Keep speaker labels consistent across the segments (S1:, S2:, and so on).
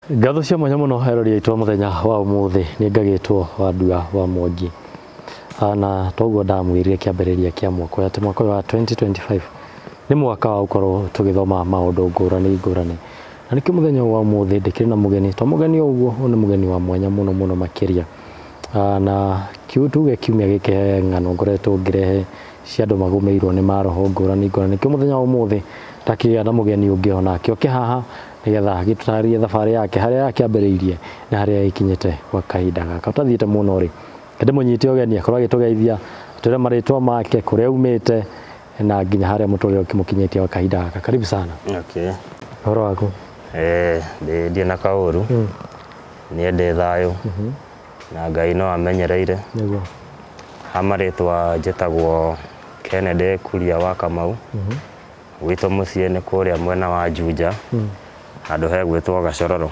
S1: Ngatho cia mwanya mũno erori aitũ a mũthenya wa ũmũthĩ. Nĩ ngagĩtwo Wandua wa Mwangi. Na toguo ndamwĩrire kĩambĩrĩria kĩa mwaka ũyũ atĩ mwaka ũyũ wa 2025 nĩ mwaka wa gũkorwo tũgĩthoma maũndũ ngũrani ngũrani, na nĩkĩo mũthenya wa ũmũthĩ ndĩkĩrĩ na mũgeni. To mũgeni o ũguo, ũyũ nĩ mũgeni wa mwanya mũno mũno makĩria. Na tuge kiumia gĩkĩ he ng'ano ngoretwo ngĩrehe cia andũ magũmĩirwo nĩ maroho ngũrani ngũrani. Nĩkĩo mũthenya wa ũmũthĩ ndakĩgĩa na mũgeni ũngĩ onake oke haha nĩgetha agĩtũtarĩrie thabarĩ yake, harĩa yakĩambĩrĩirie na harĩa ĩkinyĩte gwa kahinda gaka. Ũtathiĩte mũno rĩ, ndĩmũnyite ũgeni akorwo agĩtũgeithia, atwĩre marĩtwa make, kũrĩa aumĩte na nginya harĩa mũtũrĩre ũkĩmũkinyĩtie gwa kahinda gaka. Karibu sana.
S2: Okay.
S1: Ũhoro waku?
S2: Ndĩ na kaũru. Niĩ ndĩ thayũ na Ngai no amenyereire.
S1: Nĩguo.
S2: Ha marĩtwa njĩtagwo Kennedy Kuria wa Kamau. Gwitũ mũciĩ nĩ kũrĩa mwena wa Juja, handũ hegwĩtwo Gacororo,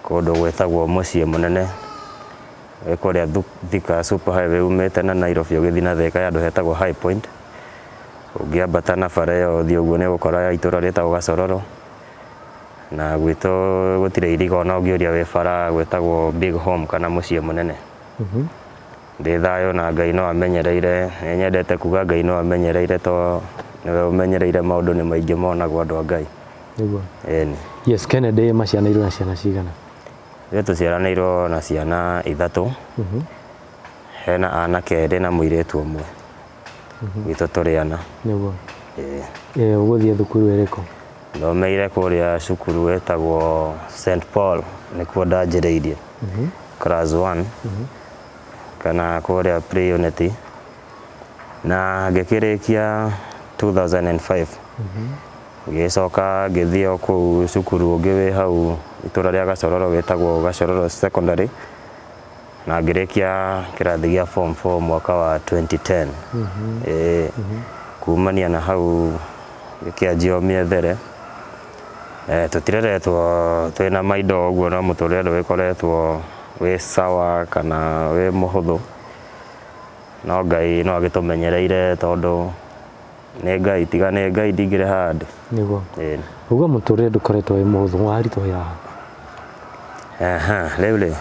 S2: kũndũ gwĩtagwo mũciĩ mũnene wĩ kũrĩa Thika Super Highway umĩte na Nairobi ũgĩthiĩ na Thika, handũ hetagwo High Point. Ũngĩambata na bara ĩyo ũthiĩ ũguo nĩ ũgũkora itũra rĩtagwo Gacororo. Na gwitũ gũtirĩ iriga ona ũngĩũria wĩ bara, gwĩtagwo Big Home kana mũciĩ mũnene. Ndĩ thayũ na Ngai no amenyereire. Nĩ nyendete kuga Ngai no amenyereire, to nĩwe ũmenyereire maũndũ nĩ maingĩ monagwo andũ a Ngai.
S1: Nĩguo.
S2: Ĩni.
S1: Yes, Kennedy, macianĩirwo na ciana cigana?
S2: Ithuĩ tũciaranĩirwo na ciana ithatũ. Hena anake erĩ na mũirĩtu ũmwe. Gwitũ tũrĩ ana.
S1: Nĩguo.
S2: Ĩĩ.
S1: Ũgũthiĩ thukuru ĩrĩkũ?
S2: Thomeire kũrĩa cukuru ĩtagwo St Paul, nĩkuo ndanjĩrĩirie class 1 kana kũrĩa pre-unity, na ngĩkĩrĩkia 2005. Ngĩcoka ngĩthiĩ o kũu cukuru ũngĩ wĩ hau itũra rĩa Gacororo wĩtagwo Gacororo Secondary, na ngĩrĩkia kĩrathi gĩa form 4 mwaka wa 2010. Ĩĩ, kumania na hau gĩkĩanjia o mĩethere. Tũtireretwo twĩna maindo ũguo, no mũtũrĩre ndũgĩkoretwo wĩ sawa kana wĩ mũhũthũ, no Ngai no agĩtũmenyereire, tondũ nĩ Ngai. Tiga nĩ Ngai ndingĩrĩ haha ndĩ.
S1: Nĩguo.
S2: Ĩĩ.
S1: Uga mũtũrĩre ndũkoretwo wĩ mũhũthũ, waritũhĩra ha?
S2: Aha, rĩu rĩ,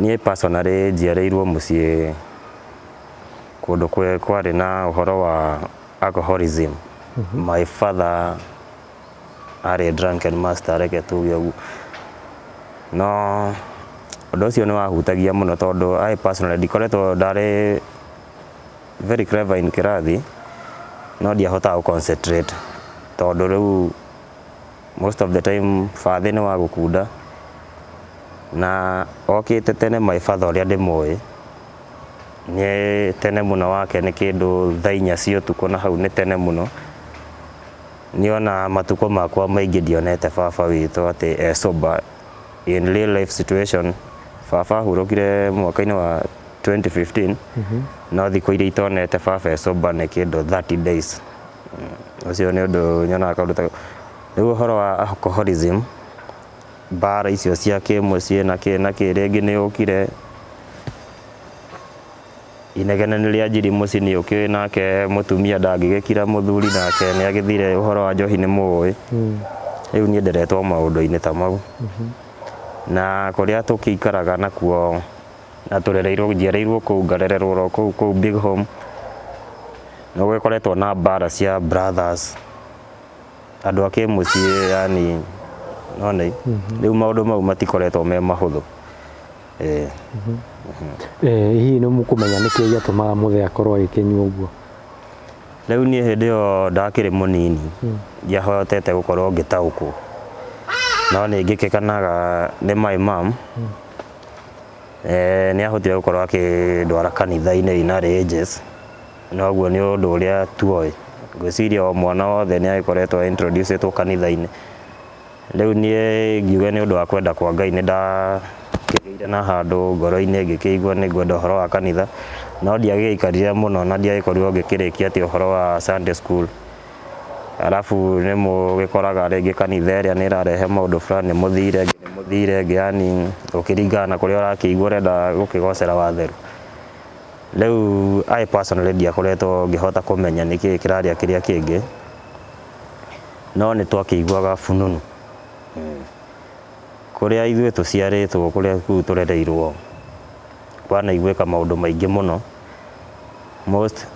S2: niĩ personally njiarĩirwo mũciĩ kũndũ kwarĩ na ũhoro wa alcoholism. My father arĩ drunken master, reke tuge ũguo. No ũndũ ũcio nĩ wahutagia mũno, tondũ I personally ndikoretwo ndarĩ very clever in kĩrathi, no ndiahotaga gũ concentrate, tondũ rĩu most of the time father nĩ wa gũkunda na okĩte tene. My father ũrĩa ndĩmũĩ nĩ tene mũno wake, nĩ kĩndũ thaa 4 cia ũtukũ, na hau nĩ tene mũno. Niona matukũ makwa maingĩ ndionete baba witũ atĩ e sober in real life situation. Baba ahurũkire mwaka-inĩ wa 2015, no thikũ iria itonete baba e sober nĩ kĩndũ 30 days. Ũcio nĩ ũndũ nyonaga kaũndũ ta rĩu ũhoro wa alcoholism, mbara icio cia kĩmũciĩ na kĩ na kĩ, rĩngĩ nĩ ũkire inegene nĩ rĩanjiri mũciĩ, nĩ ũkĩũĩ nake mũtumia ndangĩgĩkira, mũthuri nake nĩ agĩthire ũhoro wa njohi, nĩ mũĩ. Rĩu niĩ nderetwo maũndũ-inĩ ta mau, na kũrĩa tũkĩikaraga nakuo na tũrereirwo, njiarĩirwo kũu, ngarererwo oro kũu kũu Big Home, nĩ gũgĩkoretwo na mbara cia brothers, andũ a kĩmũciĩ, yani nona rĩu maũndũ mau matikoretwo me mahũthũ. Ĩĩ.
S1: Hihi nĩ mũkũmenya nĩkĩ gĩatũmaga mũthee akorwo agĩkĩnyua ũguo?
S2: Rĩu niĩ hĩndĩ ĩyo ndakĩrĩ mũnini, ndiahotete gũkorwo ngĩtaũkwo, no nĩ ngĩkĩkanaga nĩ my mom nĩ ahotire gũkorwo akĩndwara kanitha-inĩ in early ages. No ũguo nĩ ũndũ ũrĩa tuoĩ, ngwĩciria o mwana wothe nĩ agĩkoretwo introduced kanitha-inĩ. Rĩu niĩ ngiuga nĩ ũndũ wa kwenda kwa Ngai, nĩ ndakĩgĩire na handũ ngoro-inĩ ngĩkĩigua nĩ ngwenda ũhoro wa kanitha, no ndiagĩikarire mũno na ndiagĩkorirwo ngĩkĩrĩkia atĩ ũhoro wa Sunday school. Arabu nĩ mũgĩkoraga rĩngĩ kanitha ĩrĩa nĩ ĩrarehe maũndũ fulani, mũthire ĩngĩ, nĩ mũthire ĩngĩ, yani ũkĩringana na kũrĩa ũrakĩigua ũrenda gũkĩgocera watheru. Rĩu I personally ndiakoretwo ngĩhota kũmenya nĩkĩĩ kĩrarĩa kĩrĩa kĩngĩ, no nĩ twakĩiguaga fununu. Kũrĩa ithuĩ tũciarĩtwo, kũrĩa kũu tũrereirwo, kwanaiguĩka maũndũ maingĩ mũno. Most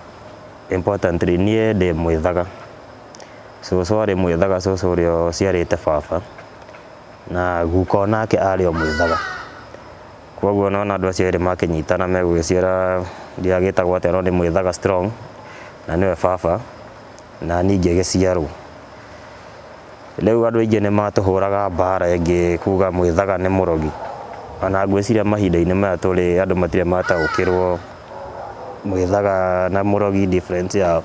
S2: importantly, niĩ ndĩ mwĩthaga. Cũcũ arĩ mwĩthaga, cũcũ ũrĩa ũciarĩte baba, na guka onake arĩ o mwĩthaga. Koguo nona andũ acio erĩ makĩnyitana megũgĩciara ndiagĩtagwo atĩa, no nĩ mwĩthaga strong, na nĩwe baba, na niĩ ngĩgĩciarwo. Rĩu andũ aingĩ nĩ matũhũraga mbara ĩngĩ kuga mwĩthaga nĩ mũrogi. Ona ngwĩciria mahinda-inĩ maya tũrĩ andũ matirĩ mataũkĩrwo mwĩthaga na mũrogi difference yao,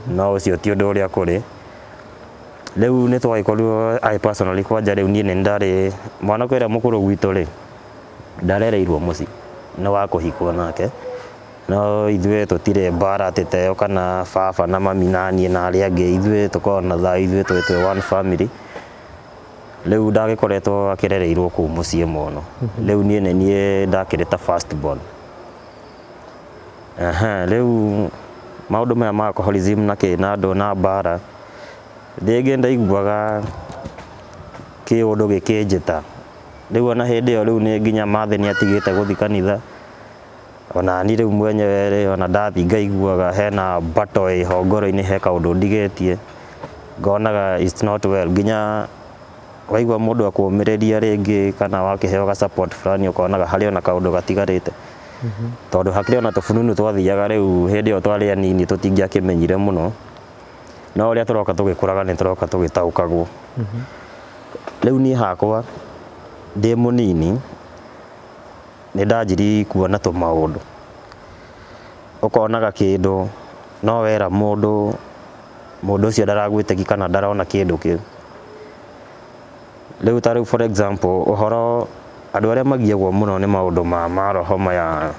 S2: no ũcio ti ũndũ ũrĩa kũrĩ. Rĩu nĩ twagĩkorirwo, I personally kwanja rĩu niĩ nĩ ndarĩ mwanake ũrĩa mũkũrũ gwitũ rĩ, ndarereirwo mũciĩ nĩ wa kũhikwo nake, no ithuĩ tũtirĩ mbara atĩ ta ĩyo kana baba na mami na niĩ na arĩa angĩ, ithuĩ tũkoragwo na thayũ, ithuĩ twĩ one family. Rĩu ndagĩkoretwo akĩrereirwo kũu mũciĩ mũno. Rĩu niĩ nĩ niĩ ndakĩrĩ ta first born. Rĩu maũndũ maya ma alcoholism na kĩ na andũ na mbara, rĩngĩ ndaiguaga kĩũndũ gĩkĩnjĩta. Rĩu ona hĩndĩ ĩyo rĩu nĩ nginya mathĩ nĩ atigĩte gũthiĩ kanitha. Ona niĩ rĩu mwenyewe rĩ, ona ndathiĩ ngaiguaga hena battle ĩho ngoro-inĩ, he kaũndũ ndigĩtie, ngonaga it's not well. Nginya waigua mũndũ akũũmĩrĩria rĩngĩ kana wakĩheo ga support fulani, ũkonaga harĩ ona kaũndũ gatigarĩte. Tondũ hakĩrĩ ona tũbununu twathiaga rĩu hĩndĩ ĩyo twarĩ anini tũtingĩakĩmenyire mũno, no ũrĩa tũroka tũgĩkũraga nĩ tũroka tũgĩtaũkagwo. Rĩu niĩ hakwa ndĩ mũnini nĩ ndanjirie kuona tũmaũndũ. Ũkonaga kĩndũ no wera mũndũ, mũndũ ũcio ndaragwĩtĩkia kana ndarona kĩndũ kĩu. Rĩu ta rĩu for example, ũhoro andũ arĩa magiagwo mũno nĩ maũndũ ma maroho maya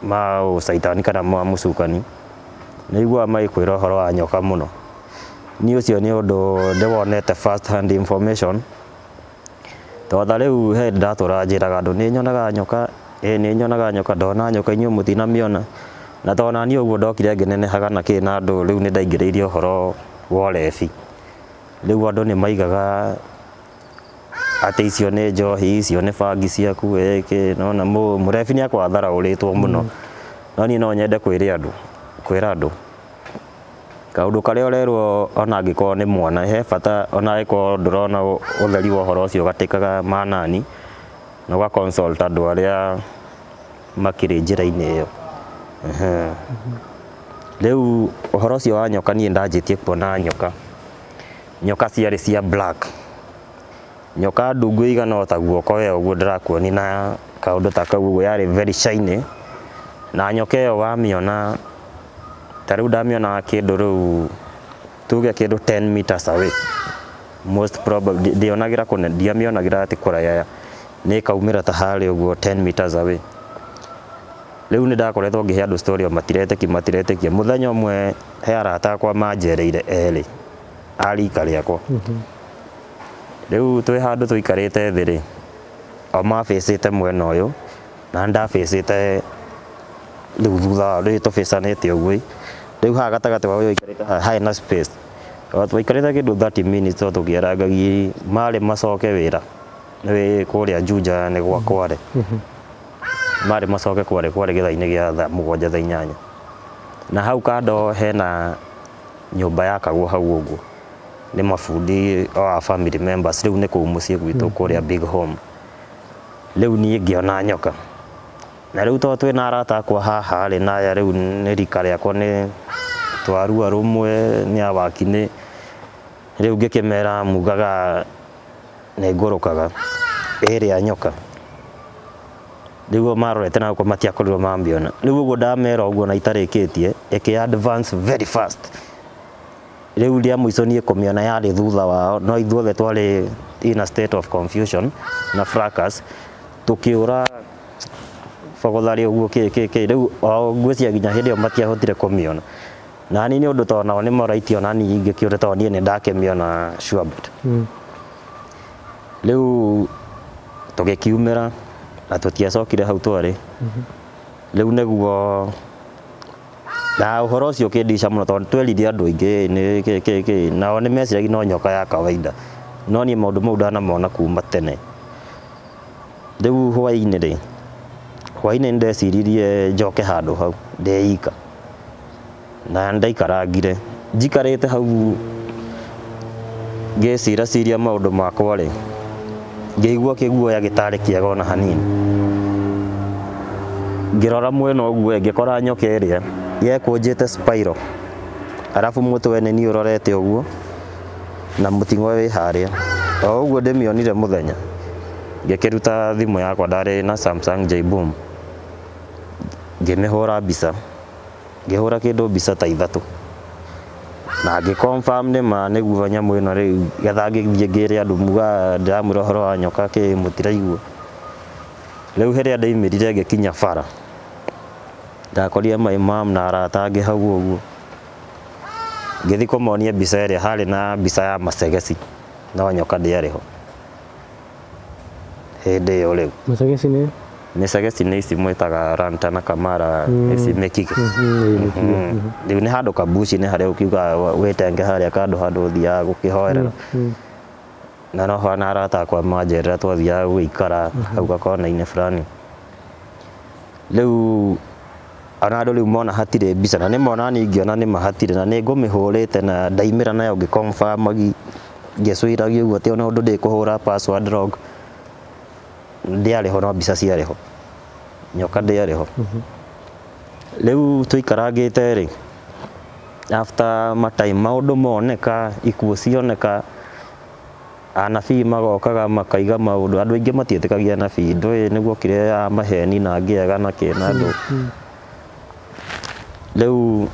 S2: ma ũcaitani kana ma mũcukani, nĩ iguaga magĩkwĩra ũhoro wa nyoka mũno. Niĩ ũcio nĩ ũndũ ndĩwonete first hand information. Tondũ ta rĩu he ndatũra njĩraga andũ nĩ nyonaga nyoka, ĩ nĩ nyonaga nyoka, ndona nyoka inyuĩ mũtinamĩona. Na tondũ naniĩ ũguo ndokire ngĩnenehaga na kĩ na andũ, rĩu nĩ ndaingĩrĩirie ũhoro wa ũrebi. Rĩu andũ nĩ maigaga atĩ icio nĩ njohi, icio nĩ bangi ciaku, ĩ kĩ, nona mũrebi nĩ akoragwo atharaũrĩtwo mũno. No niĩ no nyende kwĩra andũ kaũndũ karĩa ũrerwo ona angĩkorwo nĩ mwana, he bata ona angĩkorwo ndũrona ũtheri wa ũhoro ũcio ũgatĩkaga manani, na ũga consult andũ arĩa makĩrĩ njĩra-inĩ ĩyo. Rĩu ũhoro ũcio wa nyoka, niĩ ndanjĩtie kuona nyoka. Nyoka ciarĩ cia black. Nyoka ndungu ĩigana o ta guoko we ũguo ndĩrakuonia na kaũndũ ta kau ũguo, yarĩ very shiny. Na nyoka ĩyo wamĩona, ta rĩu ndamĩonaga kĩndũ rĩu tuge kĩndũ 10 meters away. Most probably ndĩonagĩra kũnene, ndiamĩonagĩra atĩ kũraya, nĩ ĩkaumĩra ta harĩa ũguo 10 meters away. Rĩu nĩ ndakoretwo ngĩhe andũ story o matiretĩkia. Mũthenya ũmwe he arata akwa manjereire erĩ a rika rĩakwa. Rĩu twĩ handũ tũikarĩte thĩ rĩ, o mabĩcĩte mwena ũyũ na ndabĩcĩte rĩu thutha wao, rĩu tũbĩcanĩte ũguo. Rĩu haha gatagatĩ wa ũyũ ũikarĩte haha harĩ na space. O twaikarĩte kĩndũ 30 minutes o tũkĩarangagia, marĩ macoke wĩra nĩ kũrĩa Juja nĩ gwa Kware. Marĩ macoke Kware, kwarĩ gĩthaa-inĩ gĩa thaa mũgwanja thaa inyanya. Na hau kando hena nyũmba yakagwo hau ũguo nĩ mabundi o a family members, rĩu nĩ kũu mũciĩ gwitũ kũrĩa big home. Rĩu niĩ ngĩona nyoka. Na rĩu tondũ twĩna arata akwa haha rĩ, na aya rĩu nĩ rika rĩakwa, nĩ twarua rũmwe, nĩ awaki-nĩ. Rĩu ngĩkĩmera mugaga nĩ ngũrũkaga ĩrĩa nyoka. Rĩu o marorete na gũkũ matiakorirwo mamĩona. Rĩu ũguo ndamera ũguo na itarĩkĩtie, ĩkĩ advance very fast. Rĩu rĩa mũico niĩ kũmĩona yarĩ thutha wao, no ithuothe twarĩ in a state of confusion na fracas, tũkĩũra bogotharĩ ũguo kĩ kĩ kĩ. Rĩu o ngwĩciria nginya hĩndĩ ĩyo matiahotire kũmĩona. Na niĩ nĩ ũndũ tondũ nao nĩ moraitie ona niĩ ingĩkĩũra tondũ niĩ nĩ ndakĩmĩona sure bet. Rĩu tũgĩkiumĩra na tũtiacokire hau twarĩ. Rĩu nĩguo na ũhoro ũcio ũkĩndica mũno tondũ twerire andũ aingĩ nĩ kĩ kĩ kĩ, nao nĩ meciragia no nyoka ya kawaida. No niĩ maũndũ mau ndanamona kuma tene. Rĩu hwaĩ-inĩ rĩ, hwaĩ-inĩ nĩndeciririe njoke handũ hau ndeika, na ndaikarangire njikarĩte hau ngĩciraciria maũndũ makwa rĩ, ngĩigua kĩguoya gĩtarĩ kĩega ona hanini. Ngĩrora mwena ũguo ngĩkora nyoka ĩrĩa yekũnjĩte spiral, arabu mũtwe nĩ niĩ ũrorete ũguo na mũting'oe wĩ harĩa. O ũguo ndĩmĩonire mũthenya, ngĩkĩruta thimũ yakwa, ndarĩ na Samsung J Boom, ngĩmĩhũra mbica, ngĩhũra kĩndũ mbica ta ithatũ, na ngĩ confirm nĩ ma nĩguo nyamũ ĩno rĩu, getha ngĩthiĩ ngĩre andũ muga ndĩramwĩra ũhoro wa nyoka kĩ mũtiraigua. Rĩu rĩrĩa ndaimĩrire ngĩkinya bara, ndakorire my mom na arata angĩ hau ũguo, ngĩthiĩ kũmonia mbica ĩrĩa harĩ na mbica ya macegeci, no nyoka ndĩarĩ ho hĩndĩ ĩyo rĩu.
S1: Macegeci nĩ?
S2: Mĩcegeci nĩ ici mwĩtaga Lantana Kamara, ici mĩkige. Rĩu nĩ handũ kabuci-inĩ harĩa ũkiuga wĩtenge harĩa kando handũ ũthiaga gũkĩhoerera. Na noho na arata akwa manjerera twathiaga gũikara hau gakona-inĩ fulani. Rĩu ona andũ rĩu mona hatirĩ mbica, na nĩ mona niĩ ngĩona nĩ ma hatirĩ, na nĩ ngũmĩhũrĩte na ndaimĩra nayo ngĩ confirm ngĩcũiragia ũguo atĩ ona ũndũ ndĩkũhũra password wrong. Ndĩarĩ ho no mbica ciarĩ ho, nyoka ndĩarĩ ho. Rĩu tũikarangĩte rĩ, after matime maũndũ moneka, ikuũ cioneka, anabii magokaga makaiga maũndũ, andũ aingĩ matiĩtĩkagia anabii, ndũĩ nĩguo kĩrĩa ya maheni na angĩ ega na kĩ na andũ. Rĩu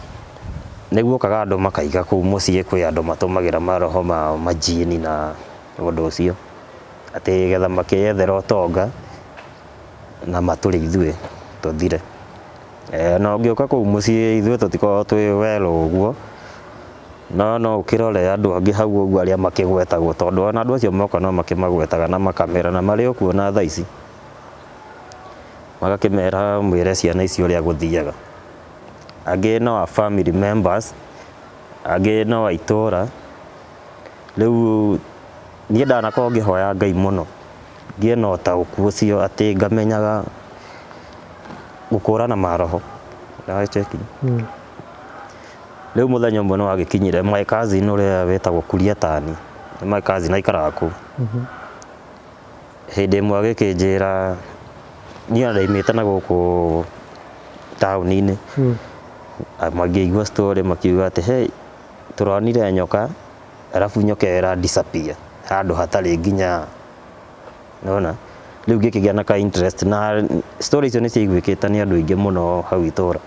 S2: nĩguokaga andũ makaiga kũu mũciĩ kwĩ andũ matũmagĩra maroho ma majini na ũndũ ũcio, atĩ getha makĩyethera ũtonga na matũrĩ ithuĩ tũthire. Na ũngĩũka kũu mũciĩ ithuĩ tũtikoragwo twĩ well ũguo, no no ũkĩrore andũ angĩ hau ũguo arĩa makĩgwetagwo, tondũ ona andũ acio moka no makĩmagwetaga na makamera na marĩ o kuo na thaa ici, magakĩmera mwĩre ciana ici ũrĩa gũthiaga. Angĩ no a family members, angĩ no a itũra. Rĩu niĩ ndanakorwo ngĩhoya Ngai mũno ngĩe na ũtaũku ũcio atĩ ngamenyaga gũkũrana maroho. Ndagacheki. Rĩu mũthenya ũmwe nĩ wagĩkinyire my cousin ũrĩa wĩtagwo Kuria Tani, nĩ my cousin aikaraga kũu. Hĩndĩ ĩmwe agĩkĩnjĩra, niĩ ona ndaimĩte na gũkũ taũni-inĩ, mangĩigua story makiuga atĩ hey, tũronire nyoka, arabu nyoka ĩyo ĩra disappear handũ hatarĩ nginya, nĩwona. Rĩu ngĩkĩgĩa na ka interest, na story icio nĩ ciaiguĩkĩte nĩ andũ aingĩ mũno hau itũra.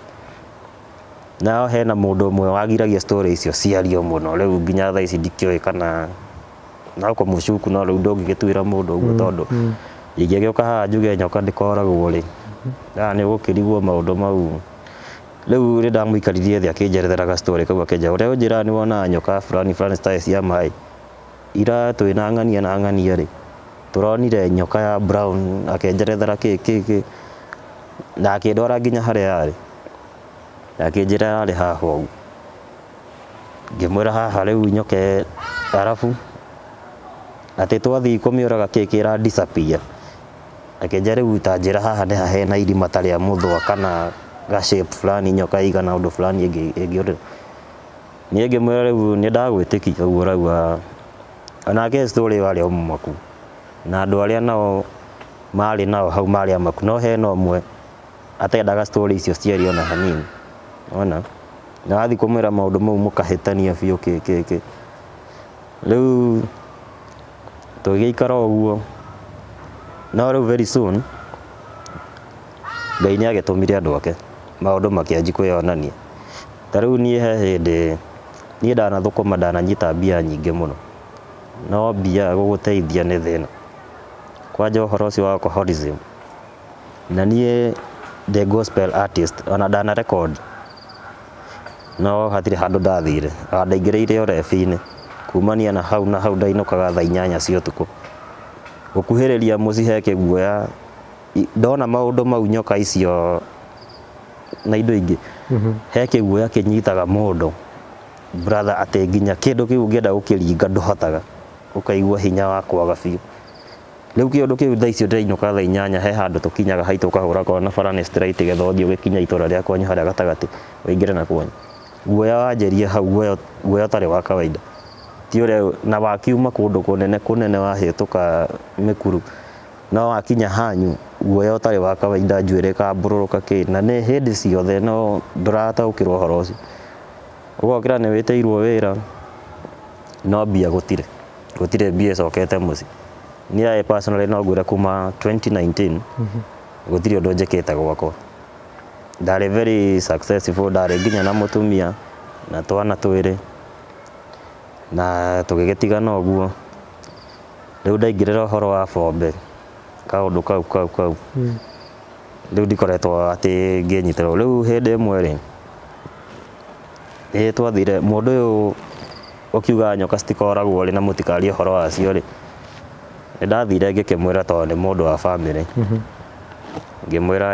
S2: Nao hena mũndũ ũmwe wagiragia story icio ciario mũno, rĩu nginya thaa ici ndikĩũĩ kana no kũmũcuku, no rĩu ndũngĩgĩtuĩra mũndũ ũguo, tondũ ingĩgĩũka haha njuge nyoka ndĩkoragwo rĩ, nĩ ũgũkĩrigwo maũndũ mau. Rĩu nĩ ndamũikaririe thĩ akĩnjerethera ga story kau, akĩnjĩra ũrĩa ũnjĩraga nĩ wonaga nyoka fulani fulani citarĩ cia maĩ, ira twĩna ng'ania na ng'ania rĩ, tũronire nyoka ya brown, akĩnjerethera kĩ kĩ kĩ, na akĩndwara nginya harĩa yarĩ, akĩnjĩra yarĩ haha ũguo. Ngĩmwĩra haha rĩu nyoka, arabu atĩ twathiĩ kũmĩũraga kĩ kĩra disappear. Akĩnjĩra rĩu ta njĩra haha nĩ ha hena irima ta rĩa mũthũa kana ga shape fulani, nyoka ĩigana ũndũ fulani ĩngĩũrĩra. Niĩ ngĩmwĩra rĩu nĩ ndagwĩtĩkia ũguo ũrauga, onake story ĩyo arĩ o mũmaku, na andũ arĩa nao marĩ nao hau marĩ amaku, no hena ũmwe atendaga story icio ciario ona hanini, wona. Na wathiĩ kũmwĩra maũndũ mau mũkahĩtania biũ kĩ kĩ kĩ. Rĩu tũgĩikara ũguo, no rĩu very soon Ngai nĩ agĩtũmire andũ ake, maũndũ makĩanjia kwĩyonania. Ta rĩu niĩ he hĩndĩ niĩ ndanathũkũma ndananyita mbia nyingĩ mũno, no mbia gũgũteithia nĩ thĩna. Kwanja ũhoro ũcio wa alcoholism, na niĩ ndĩ gospel artist, ona ndana record, no hatirĩ handũ ndathire, ona ndaingĩrĩire ũrebi-inĩ, kumania na hau na hau ndainũkaga thaa 8 cia ũtukũ. Gũkuhĩrĩria mũciĩ he kĩguoya, ndona maũndũ mau nyoka icio na indo ingĩ, he kĩguoya kĩnyitaga mũndũ brother, atĩ nginya kĩndũ kĩu ũngĩenda gũkĩringa ndũhotaga, ũkaigua hinya wa kwaga biũ. Rĩu kĩũndũ kĩu thaa icio ndĩrainũka thaa 8 he handũ tũkinyaga haitũ ũkahũra kona bara nĩ straight getha ũthiĩ ũgĩkinya itũra rĩa kwanyu harĩa gatagatĩ ũingĩre na kwanyu. Guoya wanjĩria hau, guoya ũtarĩ wa kawaida. Ti ũrĩa na wakiuma kũndũ kũnene kũnene wahĩtũka mĩkuru no wakinya hanyu guoya ũtarĩ wa kawaida njuĩrĩ ĩkambũrũrũka kĩ na nĩ hĩndĩ ciothe no ndũrataũkĩrwo ũhoro ũcio. Ũgokĩra nĩ wĩtĩirwo wĩra no mbia gũtirĩ, gũtirĩ mbia ĩcokete mũciĩ. Niĩ personally no ngwĩre kuma 2019 gũtirĩ ũndũ njĩkĩte gwakwa. Ndarĩ very successful, ndarĩ nginya na mũtumia na twana twĩrĩ na tũgĩgĩtigana ũguo. Rĩu ndaingĩrĩra ũhoro wa bombe kaũndũ kau kau kau rĩu ndikoretwo atĩ ngĩnyitĩrwo. Rĩu hĩndĩ ĩmwe rĩ ĩ twathire mũndũ ũyũ ũkiuga nyoka citikoragwo rĩ na mũtikarie ũhoro wacio rĩ, nĩ ndathire ngĩkĩmwĩra tondũ nĩ mũndũ wa bamĩrĩ. Ngĩmwĩra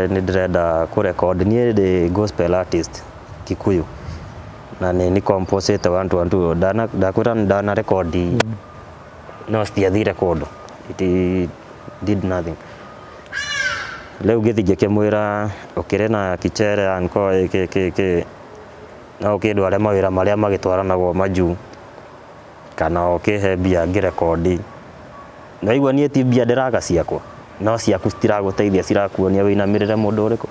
S2: nĩ ndĩrenda kũrecord, niĩ ndĩ gospel artist Kikuyu na nĩ nĩ composite 1 2 1 2 ndakwĩra nĩ ndana record no citiathire kũndũ, it did nothing. Rĩu ngĩthiĩ ngĩkĩmwĩra ũkĩrĩ na kichere anko kĩ kĩ kĩ no ũkĩndware mawĩra marĩa magĩtwaranagwo majuu kana ũkĩhe mbia ngĩrekondi. Naigua niĩ ti mbia ndĩraga ciakwa no ciaku citiragũteithia, cirakuonia wĩinamĩrĩre mũndũ ũrĩkũ.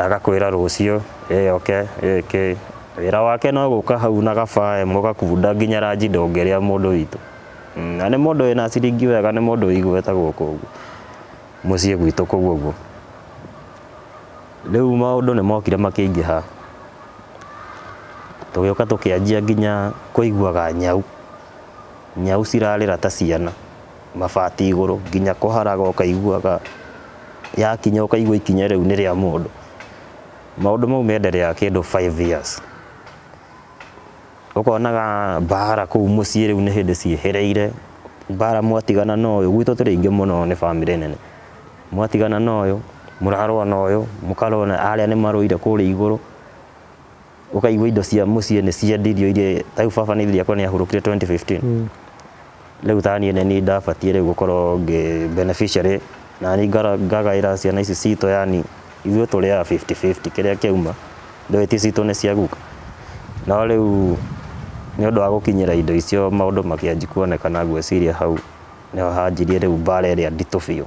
S2: Agakwĩra rũciũ oke kĩ wĩra wake no gũka hau na gabae mũgakunda nginya ranji ndũngĩrĩa mũndũ witũ. Na nĩ mũndũ wĩna ciringi wega, nĩ mũndũ wĩiguĩte gũkũ ũguo mũciĩ gwitũ kũu ũguo. Rĩu maũndũ nĩ mokire makĩingĩha, tũgĩũka tũkĩanjia nginya kũiguaga nyau, nyau cirarĩra ta ciana mabati igũrũ nginya kũharaga ũkaiguaga yakinya ũkaigua ikinya rĩu nĩ rĩa mũndũ. Maũndũ mau menderea kĩndũ 5 years. Ũkonaga mbara kũu mũciĩ rĩu nĩ hĩndĩ ciĩhĩrĩire mbara, mwatigana na ũyũ gwitũ tũrĩ aingĩ mũno nĩ bamĩrĩ nene, mwatigana na ũyũ mũrarũa na ũyũ mũkarũa na arĩa nĩ marũire kũrĩa igũrũ, ũkaigua indo cia mũciĩ nĩ ciendirio iria ta rĩu baba nĩ ithiĩ nĩ ahurũkire 2015. Rĩu ta niĩ nĩ niĩ ndabatiĩ rĩu gũkorwo ngĩ beneficiary na niĩ ngagaĩra ciana ici citũ, yani ithuĩ tũrĩaga 50-50 kĩrĩa kĩauma ndũĩ ti citũ nĩ cia guka. No rĩu nĩ ũndũ wa gũkinyĩra indo icio maũndũ makĩanji kuonekana, ngwĩciria hau nĩho hanjirie rĩu mbara ĩrĩa nditũ biũ.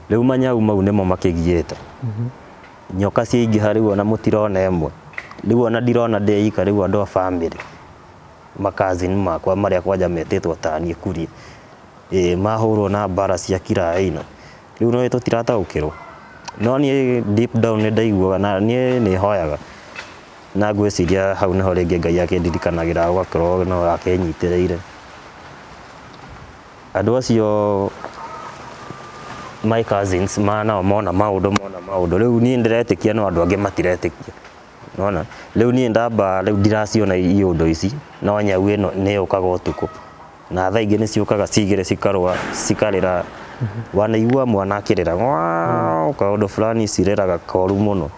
S2: Rĩu manyau mau nĩmo makĩgiĩte, nyoka ciaingĩha rĩu ona mũtirona ĩmwe, rĩu ona ndirona ndĩ ika, rĩu andũ a bamĩrĩ makazini makwa marĩa kwanja metĩtwo ta niĩ kuria mahũrwo na mbara cia kila aina, rĩu no tũtirataũkĩrwo. No niĩ deep down nĩ ndaiguaga na niĩ nĩ hoyaga na ngwĩciria hau nĩho rĩngĩ Ngai akĩndirikanagĩra ũgakorwo no akĩnyitĩrĩire. Andũ acio my cousins nao mona maũndũ mona maũndũ, rĩu niĩ ndĩretĩkia no andũ angĩ matiretĩkia. Nona rĩu niĩ ndamba rĩu ndiraciona iũndũ ici, no nyau ĩno nĩ yũkaga ũtukũ na thaa ingĩ nĩ ciũkaga cigĩrĩ cikarũa cikarĩra, wanaigua mwana akĩrĩra kaũndũ fulani cirĩraga koru mũno.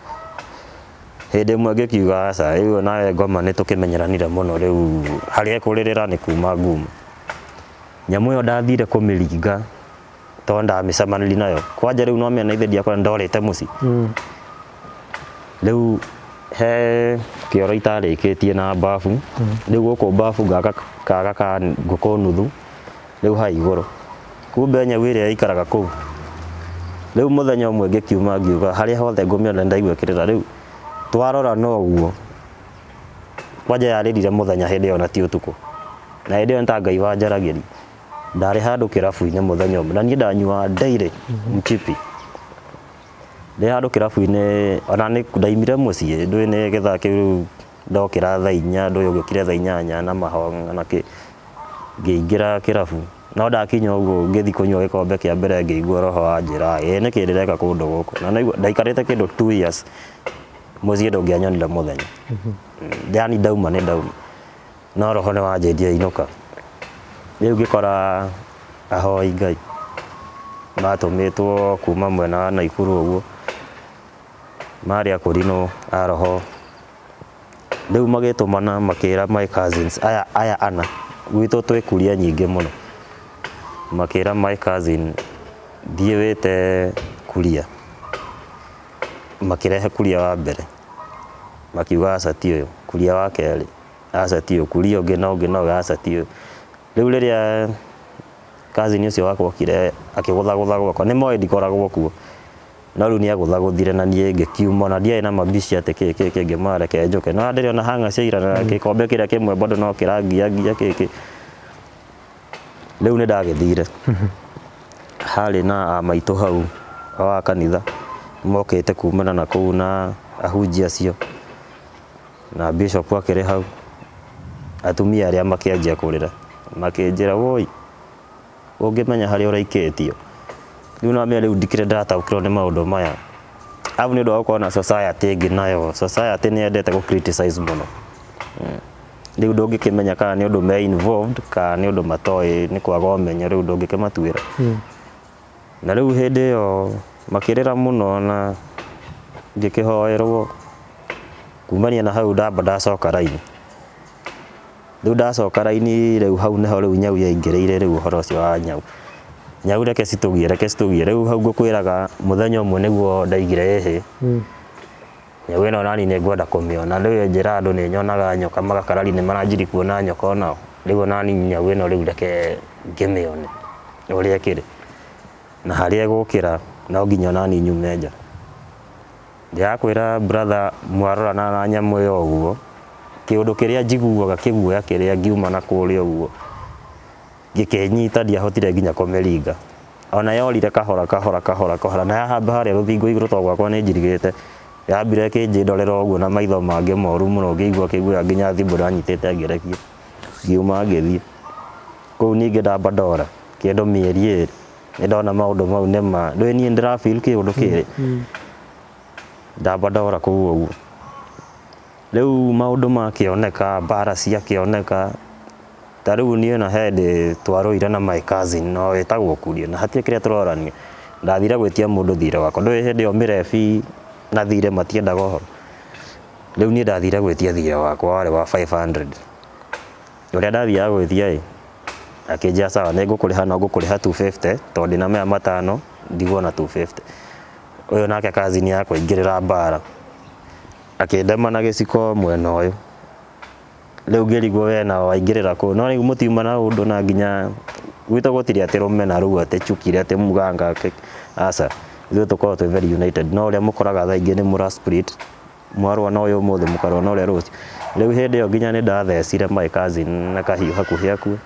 S2: Hĩndĩ ĩmwe ngĩkiuga aca rĩu nawe ngoma nĩ tũkĩmenyeranire mũno, rĩu harĩa ĩkũrĩrĩra nĩ kuma nguma. Nyamũ ĩyo ndathire kũmĩringa tondũ ndamĩcemanirie nayo kwanja rĩu no mena ithe ndiakora ndorĩte mũciĩ. Rĩu he kĩoro itarĩkĩtie na bafu, rĩu gũkũ bafu ngaka kaga ka ngũkũ nuthu rĩu ha igũrũ, kumbe nyau ĩrĩa ĩikaraga kũu. Rĩu mũthenya ũmwe ngĩkiuma ngiuga harĩa hothe ngũmĩona ndaigua ĩkĩrĩra, rĩu twarora no ũguo kwanja yarĩrire mũthenya hĩndĩ ĩyo na ti ũtukũ, na hĩndĩ ĩyo nĩ ta Ngai wanjaragĩria. Ndarĩ handũ kĩrabu-inĩ mũthenya ũmwe na niĩ ndanyuaga daily mchipi, ndĩ handũ kĩrabu-inĩ ona nĩ ndaimire mũciĩ ndũĩ nĩ gĩthaa kĩu rĩu ndokĩra thaa 4 ndũĩ ũgĩũkire thaa 8 na mahonga na kĩ, ngĩingĩra kĩrabu no ndakinya ũguo ngĩthiĩ kũnyua gĩkombe kĩa mbere ngĩigua roho wanjĩra ĩ nĩkĩ ndĩreka kũndũ gũkũ, na ndaikarĩte kĩndũ 2 years mũciĩ ndũngĩanyonire mũthenya, yani ndauma nĩ ndauma, no roho nĩ wanjĩtie inũka. Rĩu ngĩkora ahoi Ngai matũmĩtwo kuma mwena wa Naikuru ũguo marĩ akũrinũ a roho, rĩu magĩtũmana makĩra my cousins aya ana gwitũ twĩ kuria nyingĩ mũno, Makĩra my cousin thiĩ wĩte kuria. Makĩrehe kuria wa mbere, makiuga aca ti ũyũ, kuria wa kerĩ aca ti ũyũ, kuria ũngĩ na ũngĩ na ũngĩ aca ti ũyũ. Rĩu rĩrĩa cousin ũcio wakwa okire akĩgũthagũtha gwakwa, nĩ moĩ ndikoragwo kuo, no rĩu nĩ agũthagũthire na niĩ ngĩkiuma, na ndiarĩ na mabici atĩ kĩ kĩ kĩ, ngĩmwĩra reke njũke. No ndĩrĩ ona hanga cia ira na gĩkombe kĩrĩa kĩmwe bado no kĩrangiangia kĩ kĩ. Rĩu nĩ ndagĩthire, harĩ na amaitũ hau wa kanitha mokĩte kumana na kũu na ahunjia acio na bishop akĩrĩ hau. Atumia arĩa makĩanjia kũrĩra, makĩnjĩra woi, ũngĩmenya harĩa ũraikĩtio. Rĩu no rĩu ndikĩrĩ ndataũkĩrwo nĩ maũndũ maya. Arabu nĩ ũndũ wa gũkorwo na society ĩngĩ nayo, society nĩ yendete gũ criticize mũno. Rĩu ndũngĩkĩmenya kana nĩ ũndũ me involved kana nĩ ũndũ matoĩ, nĩ kwaga ũmenyo, rĩu ndũngĩkĩmatuĩra. Na rĩu hĩndĩ ĩyo makĩrĩra mũno na ngĩkĩhoerwo. Kumania na hau ndamba ndacoka raini. Rĩu ndacoka raini, rĩu hau nĩho rĩu nyau yaingĩrĩire, rĩu ũhoro ũcio wa nyau. Nyau reke citũgie, reke citũgie. Rĩu hau ngũkwĩraga mũthenya ũmwe nĩguo ndaigire ĩhĩ. Nyau ĩno nani nĩ ngwenda kũmĩona. Rĩu njĩra andũ nĩ nyonaga nyoka magakarari nĩ maranjiri kuona nyoka onao. Rĩu onani nyau ĩno rĩu reke ngĩmĩone ũrĩa ĩkĩrĩ. Na harĩa ĩgũkĩra no nginya onani nyume nja. Ndĩrakwĩra brother, mwarorana na nyamũ ĩyo ũguo, kĩũndũ kĩrĩa njiguaga kĩguoya kĩrĩa ngiuma na kũrĩa ũguo gĩkĩnyita, ndiahotire nginya kũmĩringa. Ona yorire kahora kahora kahora kahora, na yahamba harĩa rũthingo igũrũ tondũ gwakwa nĩ njirigĩte, yambire ĩkĩnjĩndorera ũguo na maitho mangĩ moru mũno, ngĩigua kĩguoya nginya thimũ ndanyitĩte ngĩrekia, ngiuma ngĩthiĩ. Kũu ningĩ ndamba ndora kĩndũ mĩeri 2 nĩ ndona maũndũ mau nĩ ma ndũĩ niĩ ndĩra feel kĩũndũ kĩrĩ. Ndamba ndora kũu ũguo. Rĩu maũndũ makĩoneka, mbara ciakĩoneka. Ta rĩu niĩ na hĩndĩ twarũire na my cousin no wĩtagwo Kuria, na hatirĩ kĩrĩa tũrorania. Ndathire gwĩtia mũndũ thirĩ wakwa, ndũĩ hĩndĩ ĩyo mĩrebi na thirĩ matiendaga ũhoro. Rĩu niĩ ndathire gwĩtia thirĩ wakwa warĩ wa 500. Ũrĩa ndathiaga gwĩtia ĩ, akĩnjĩra sawa nĩ ngũkũrĩha, no ngũkũrĩha 250 tondũ ndĩna maya matano ndigwo na 250. Ũyũ nake cousin yakwa aingĩrĩra mbara, akĩndema na gĩciko mwena ũyũ. Rĩu ngĩrigwo we na waingĩrĩra kũ, no rĩu mũtiuma na ũndũ na nginya gwitũ gũtirĩ atĩ rũmena rũu atĩ chukire atĩ muganga aca. Ithuĩ tũkoragwo twĩ very united, no ũrĩa mũkoraga thaa ingĩ nĩ mũra split, mwarũa na ũyũ ũmũthĩ mũkarũa na ũrĩa rũciũ. Rĩu hĩndĩ ĩyo nginya nĩ ndathecire my cousin na kahiũ hakuhĩ akue.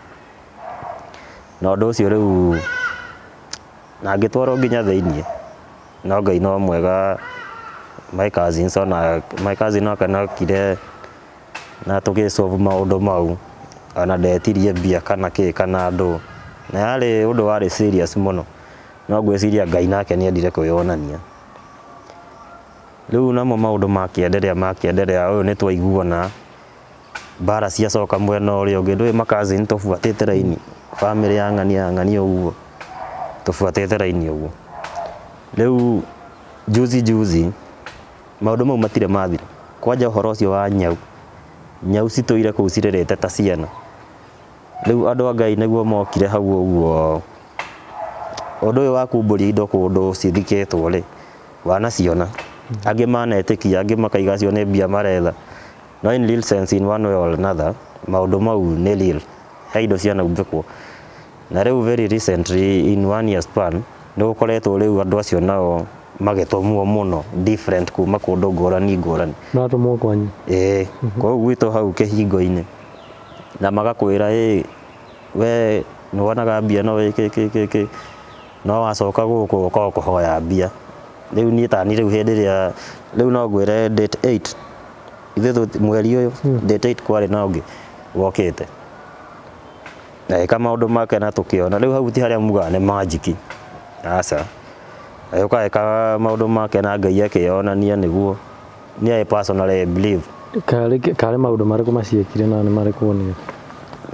S2: Na ũndũ ũcio rĩu na ngĩtwarwo nginya thĩiniĩ, no Ngai no mwega, my cousins ona my cousin oka nokire na tũgĩ solve maũndũ mau, ona ndetirie mbia kana kĩ kana ndũ, na yarĩ ũndũ warĩ serious mũno, no ngwĩciria Ngai nake nĩ endire kwĩyonania. Rĩu namo maũndũ makĩenderea makĩenderea, ũyũ nĩ twaiguana, mbara ciacoka mwena ũrĩa ũngĩ, ndũĩ ma cousin tũbuatĩte raini, bamĩrĩ ya ng'ania ya ng'ania ũguo, tũbuatĩte raini ũguo. Rĩu juzi juzi maũndũ mau matirĩ mathira. Kwanja ũhoro ũcio wa nyau, nyau citũire kũu cirĩrĩte ta ciana. Rĩu andũ a Ngai nĩguo mokire hau ũguo, ũndũ ũyũ wa kumbũria indo kũndũ cithikĩtwo rĩ, wanaciona. Angĩ manetĩkia, angĩ makaiga acio nĩ mbia maretha. No in real sense, in one way or another, maũndũ mau nĩ real. He indo cianaumbĩkwo. Na rĩu very recently in one year span, nĩ gũkoretwo rĩu andũ acio nao magĩtũmwo mũno different kuma kũndũ ngũrani ngũrani.
S1: Maratũmwo kwanyu?
S2: Ĩĩ, kũu gwitũ hau kĩhingo-inĩ. Na magakwĩra ĩ, we nĩ wonaga mbia no wĩke kĩ kĩ kĩ, no wacoka gũkũ ũkaga kũhoya mbia. Rĩu niĩ tani rĩu hĩndĩ ĩrĩa rĩu no ngwĩre date 8 ithuĩ mweri ũyũ date 8 kwarĩ na ũngĩ wokĩte na ĩka maũndũ make na tũkĩona. Rĩu hau ti harĩa mugaga nĩ magic, aca. Agĩũka eka maũndũ make na Ngai akĩyonania nĩguo. Niĩ I personally believe.
S1: Karĩ maũndũ marĩkũ maciĩkire na nĩ marĩkũ wonire?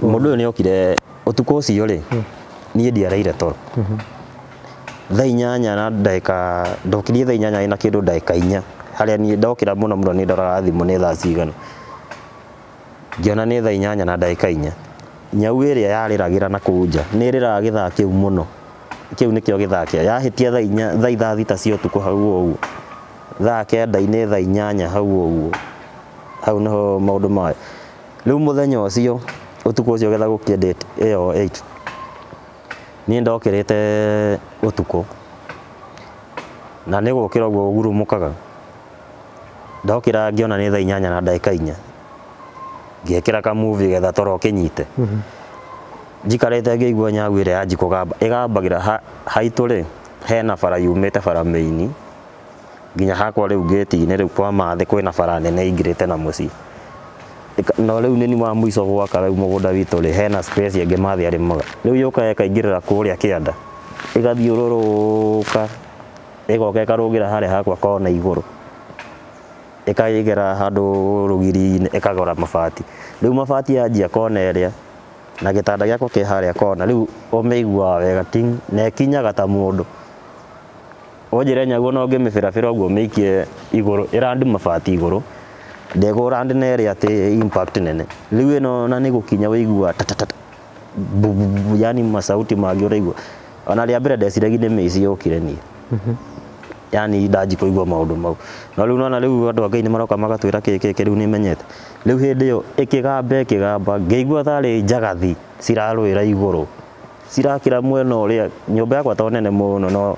S2: Mũndũ ũyũ nĩ okire ũtukũ ũcio rĩ, niĩ ndiaraire toro. Thaa 8 na ndagĩka, ndokirie thaa 8 na kĩndũ ndagĩka 4, harĩa niĩ ndokĩra mũno mũno nĩ ndoraga thimũ nĩ thaa cigana. Ngĩona nĩ thaa 8 na ndagĩka 4. Nyau ĩrĩa yarĩragĩra na kũu nja nĩ ĩrĩraga gĩthaa kĩu mũno. Kĩu nĩkĩo gĩthaa kĩa yahĩtia thaa inya thaa ithaa thita cia ũtukũ hau ũguo, thaa kenda-inĩ, thaa inyanya hau ũguo, hau nĩho maũndũ mayo. Rĩu mũthenya ũcio ũtukũ ũcio getha gũkĩe date ĩyo 8, niĩ ndokĩrĩte ũtukũ na nĩ gũkĩra ũguo ũgurumũkaga. Ndokĩra ngĩona nĩ thaa inyanya na ndagĩka inya, ngĩkĩra kamuvi getha toro kĩnyite. Njikarĩte ngĩigua nyau ĩrĩa yanji kũgamba, ĩgambagĩra haitũ rĩ, hena bara yumĩte bara mĩini nginya hakwa rĩu ngĩti-inĩ rĩu kwa mathĩ kwĩna bara nene ingĩrĩte na mũciĩ. No rĩu nĩ wa mũico gwaka rĩu mũgũnda witũ rĩ, hena space ĩngĩ mathĩ arĩmaga. Rĩu yũkaga ĩkaingĩrĩra kũrĩa kĩanda, ĩgathiũrũrũka ĩgoka ĩkarũgĩra harĩa hakwa kona igũrũ, ĩkaigĩra handũ rũgiri-inĩ ĩkagũra mabati. Rĩu mabati yanjia kona ĩrĩa na gĩtanda gĩakwa kĩ harĩa kona, rĩu ũmĩiguaga wega ting, na ĩkinyaga ta mũndũ. Ũnjĩre nyaguo no ngĩmĩbĩrabĩra ũguo mĩikie igũrũ, ĩrandi mabati igũrũ, ndĩkũrandi na ĩrĩa atĩ impact nene. Rĩu ĩno ona nĩ gũkinya wĩiguaga tatatata bu bu bu, yani masauti mangĩ ũraigua. Ona rĩa mbere ndeciragia nĩ mĩici yũkire niĩ. Yani ndanji kũigua maũndũ mau. No rĩu nona rĩu andũ a Ngai nĩ maroka magatwĩra kĩ kĩ kĩ, rĩu nĩ menyete. Rĩu hĩndĩ ĩyo ĩkĩgamba ĩkĩgamba, ngĩigua tarĩ njagathi cirarũĩra igũrũ, cirakĩra mwena ũrĩa. Nyũmba yakwa to nene mũno, no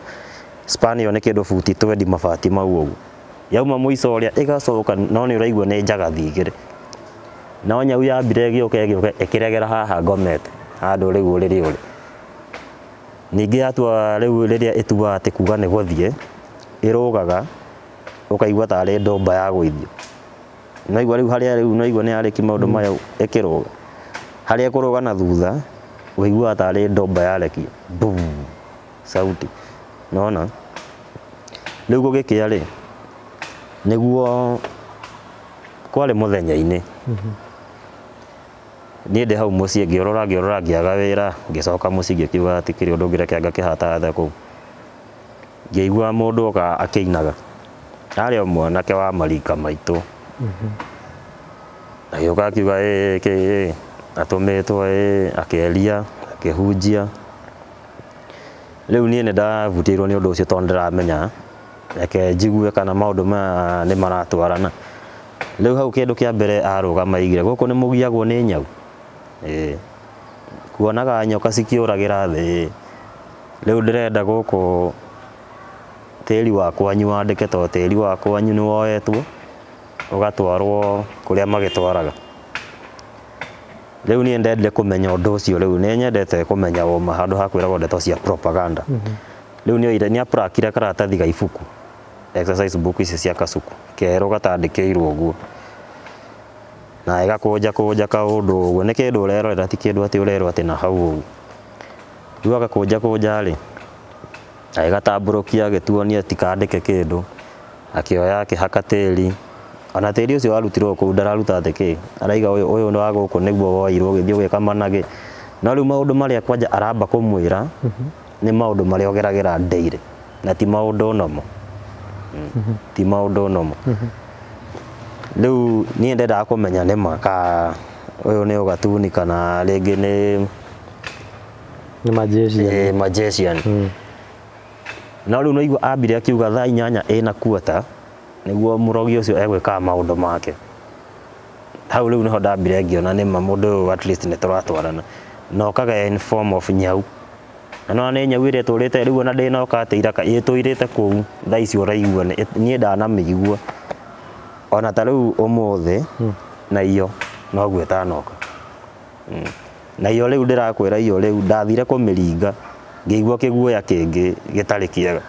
S2: span ĩyo nĩ kĩndũ buti 20 mabati mau ũguo. Yauma mũico ũrĩa ĩgacoka, no nĩ ũraigua nĩ njagathi igĩrĩ. No nyau yambire ĩgĩũka ĩgĩũka ĩkĩregera haha ngomete handũ rĩu ũrĩrĩ ũrĩ. Ningĩ yatua rĩu rĩrĩa ĩtuaga atĩ kuga nĩ gũthiĩ, ĩrũgaga ũkaigua tarĩ ndomba ya gũithio. Naigua rĩu harĩa rĩu naigua nĩ yarĩki maũndũ maya ĩkĩrũga. Harĩa ĩkũrũga na thutha ũiguaga tarĩ ndomba yarekio bu sauti. Nona rĩu gũgĩkĩa rĩ, nĩguo kwarĩ mũthenya-inĩ. Niĩ ndĩ hau mũciĩ ngĩũrũra ngĩũrũra ngĩaga wĩra, ngĩcoka mũciĩ ngĩkiuga atĩ kĩrĩ ũndũ ũngĩ ngakĩhata kũu. Ngĩigua mũndũ oka akĩinaga, arĩ o mwanake wa marika maitũ. Agĩũka akiuga ĩ kĩ ĩ atũmĩtwo ĩ, akĩeria akĩhunjia. Rĩu niĩ nĩ ndavutĩirwo nĩ ũndũ ũcio tondũ ndĩramenya, reke njigue kana maũndũ maya nĩ maratwarana. Rĩu hau kĩndũ kĩa mbere arũgama aigire gũkũ nĩ mũgiagwo nĩ nyau. Ĩ kuonaga nyoka cikĩũragĩra thĩ. Rĩu ndĩrenda gũkũ tĩri wa kwanyu wandĩke, tondũ tĩri wa kwanyu nĩ woetwo ũgatwarwo kũrĩa magĩtwaraga. Rĩu niĩ ndendire kũmenya ũndũ ũcio, rĩu nĩ nyendete kũmenya ũma handũ ha kwĩragwo ndeto cia propaganda. Rĩu nĩ oire nĩ aprakire karatathi ga ibuku, exercise book ici cia kasuku kerũ gatandĩkĩirwo ũguo, na ĩgakũnja kũnja kaũndũ ũguo, nĩ kĩndũ ũrerorera ti kĩndũ atĩ ũrerwo atĩ na hau ũguo. Rĩu agakũnja kũnja rĩ, agĩgatambũrũkia agĩtuonia tikandĩke kĩndũ, akĩoya akĩhaka tĩri. Ona tĩri ũcio warutirwo kũu ndararuta atĩ kĩ, araiga ũyũ ũyũ wa gũkũ nĩguo woirwo ũgĩthiĩ ũgĩka managĩ. No rĩu maũndũ marĩa kwanja aramba kũmwĩra nĩ maũndũ marĩa ũgeragĩra daily, na ti maũndũ nomo. Ti maũndũ nomo. Rĩu niĩ ndendaga kũmenya nĩma ka ũyũ nĩ ũgatuni kana rĩngĩ nĩ
S1: Nĩ magician.
S2: Magician. No rĩu naigua ambire akiuga thaa inyanya ĩna kuota nĩguo mũrogi ũcio egwĩkaga maũndũ make. Hau rĩu nĩho ndambire ngĩona nĩma mũndũ ũyũ at least nĩ tũratwarana. Na okaga in form of nyau. Na nĩwona nĩ nyau ĩrĩa ĩtũrĩte rĩu ona ndĩnoka atĩ iraka ĩtũirĩte kũu thaa ici ũraigua niĩ ndanamĩigua. Ona ta rĩu ũmũthĩ na iyo noguo ĩtanoka. Na iyo rĩu ndĩrakwĩra iyo rĩu ndathire kũmĩringa ngĩigua kĩguoya kĩngĩ gĩtarĩ kĩega.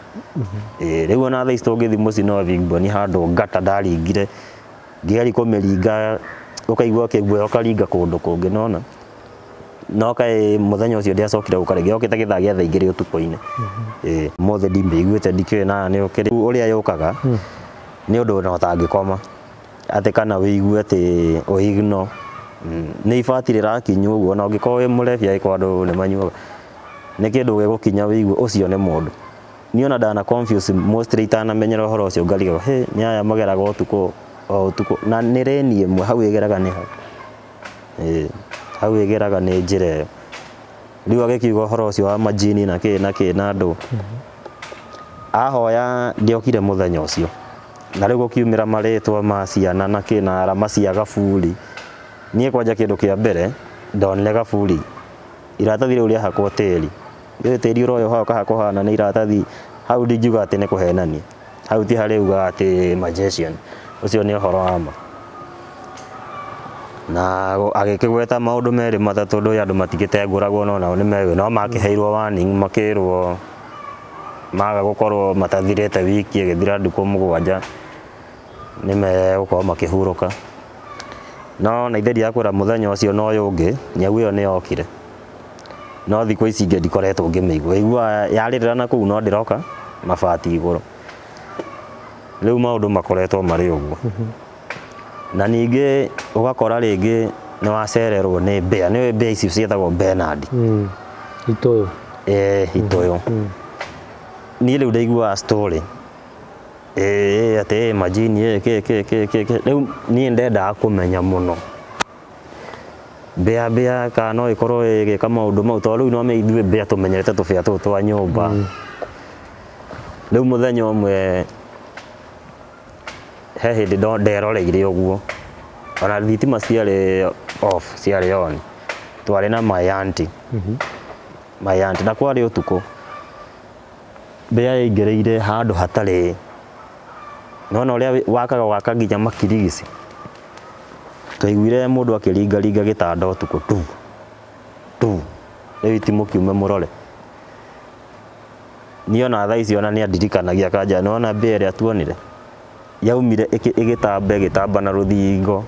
S2: Rĩu ona thaa ici tũngĩthiĩ mũciĩ no thiĩ handũ ngata ndaringire ngĩgeria kũmĩringa ũkaigua kĩguoya ũkaringa kũndũ kũngĩ nona. No kaĩ mũthenya ũcio ndiacokire gũka rĩngĩ, yokĩte gĩthaa gĩa thaa igĩrĩ ũtukũ-inĩ. Ũmũthĩ ndimĩiguĩte ndikĩũĩ na nĩ ũkĩrĩ ũrĩa yũkaga nĩ ũndũ ona ũtangĩkoma atĩ kana wĩigue atĩ ũigno. Nĩ ibati rĩrakinywo ũguo ona ũngĩkorwo wĩ mũrebi angĩkorwo andũ nĩ manyuaga, nĩ kĩndũ gĩgũkinya wĩigue ũcio nĩ mũndũ. Niĩ ona ndana confuse mostly itanamenyera ũhoro ũcio ngarigagwo hĩ nĩ aya mageraga ũtukũ o ũtukũ, na nĩ rĩni ĩmwe hau ĩgeraga nĩ hau. Hau ĩgeraga nĩ njĩra ĩyo. Rĩu agĩkiuga ũhoro ũcio wa majini na kĩ na kĩ na andũ. Ahoya ndiokire mũthenya ũcio. Na rĩu gũkiumĩra marĩtwa ma ciana na kĩ na arama cia gaburi. Niĩ kwanja kĩndũ kĩa mbere ndonire gaburi. Iratathi rĩu rĩahakwo tĩri. Rĩu tĩri ũroyo hau kahakwo hana nĩ iratathi hau ndingiuga atĩ nĩ kũhenania. Hau ti harĩ uga atĩ magician. Ũcio nĩ ũhoro wa ma. Na agĩkĩgweta maũndũ merĩ matatũ ũndũ ũyũ andũ matigĩtengũragwo no nao nĩ meũĩ no makĩheirwo warning makĩrwo maga gũkorwo matathirĩte wiki ĩgĩthira ndukũ 7 nĩ megũkorwo makĩhurũka. No na ithe ndiakwĩra mũthenya ũcio na ũyũ ũngĩ nyau ĩyo nĩ yokire. No thikũ ici ingĩ ndikoretwo ngĩmĩigua. Iguaga yarĩrĩra na kũu no ndĩroka mabati igũrũ. Rĩu maũndũ makoretwo marĩ ũguo. Na ningĩ ũgakora rĩngĩ nĩ wacererwo nĩ mbĩa. Nĩ ũĩ mbĩa ici ciĩtagwo Bernard.
S1: Itoyo.
S2: Itoyo. Niĩ rĩu ndaiguaga story. Atĩ majini kĩ kĩ kĩ kĩ kĩ. Rĩu niĩ ndendaga kũmenya mũno. Mbĩa mbĩa kana no ĩkorwo ĩgĩka maũndũ mau tondũ rĩu no ithuĩ mbĩa tũmenyerete tũbĩa tũtũ twa nyũmba. Rĩu mũthenya ũmwe he hĩndĩ nderoreire ũguo. Ona thitima ciarĩ off, ciarĩ on. Twarĩ na my auntie. My auntie na kwarĩ ũtukũ. Mbĩa yaingĩrĩire handũ hatarĩ. Nĩwona ũrĩa wakaga waka nginya makirigici. Twaiguire mũndũ akĩringaringa gĩtanda ũtukũ tu tu. Rĩu itimũ kiume mũrore. Niĩ ona thaa ici ona nĩandirikanagia akanja nĩwona mbĩa ĩrĩa tuonire. Yaumire ĩgĩtamba ĩgĩtamba na rũthingo.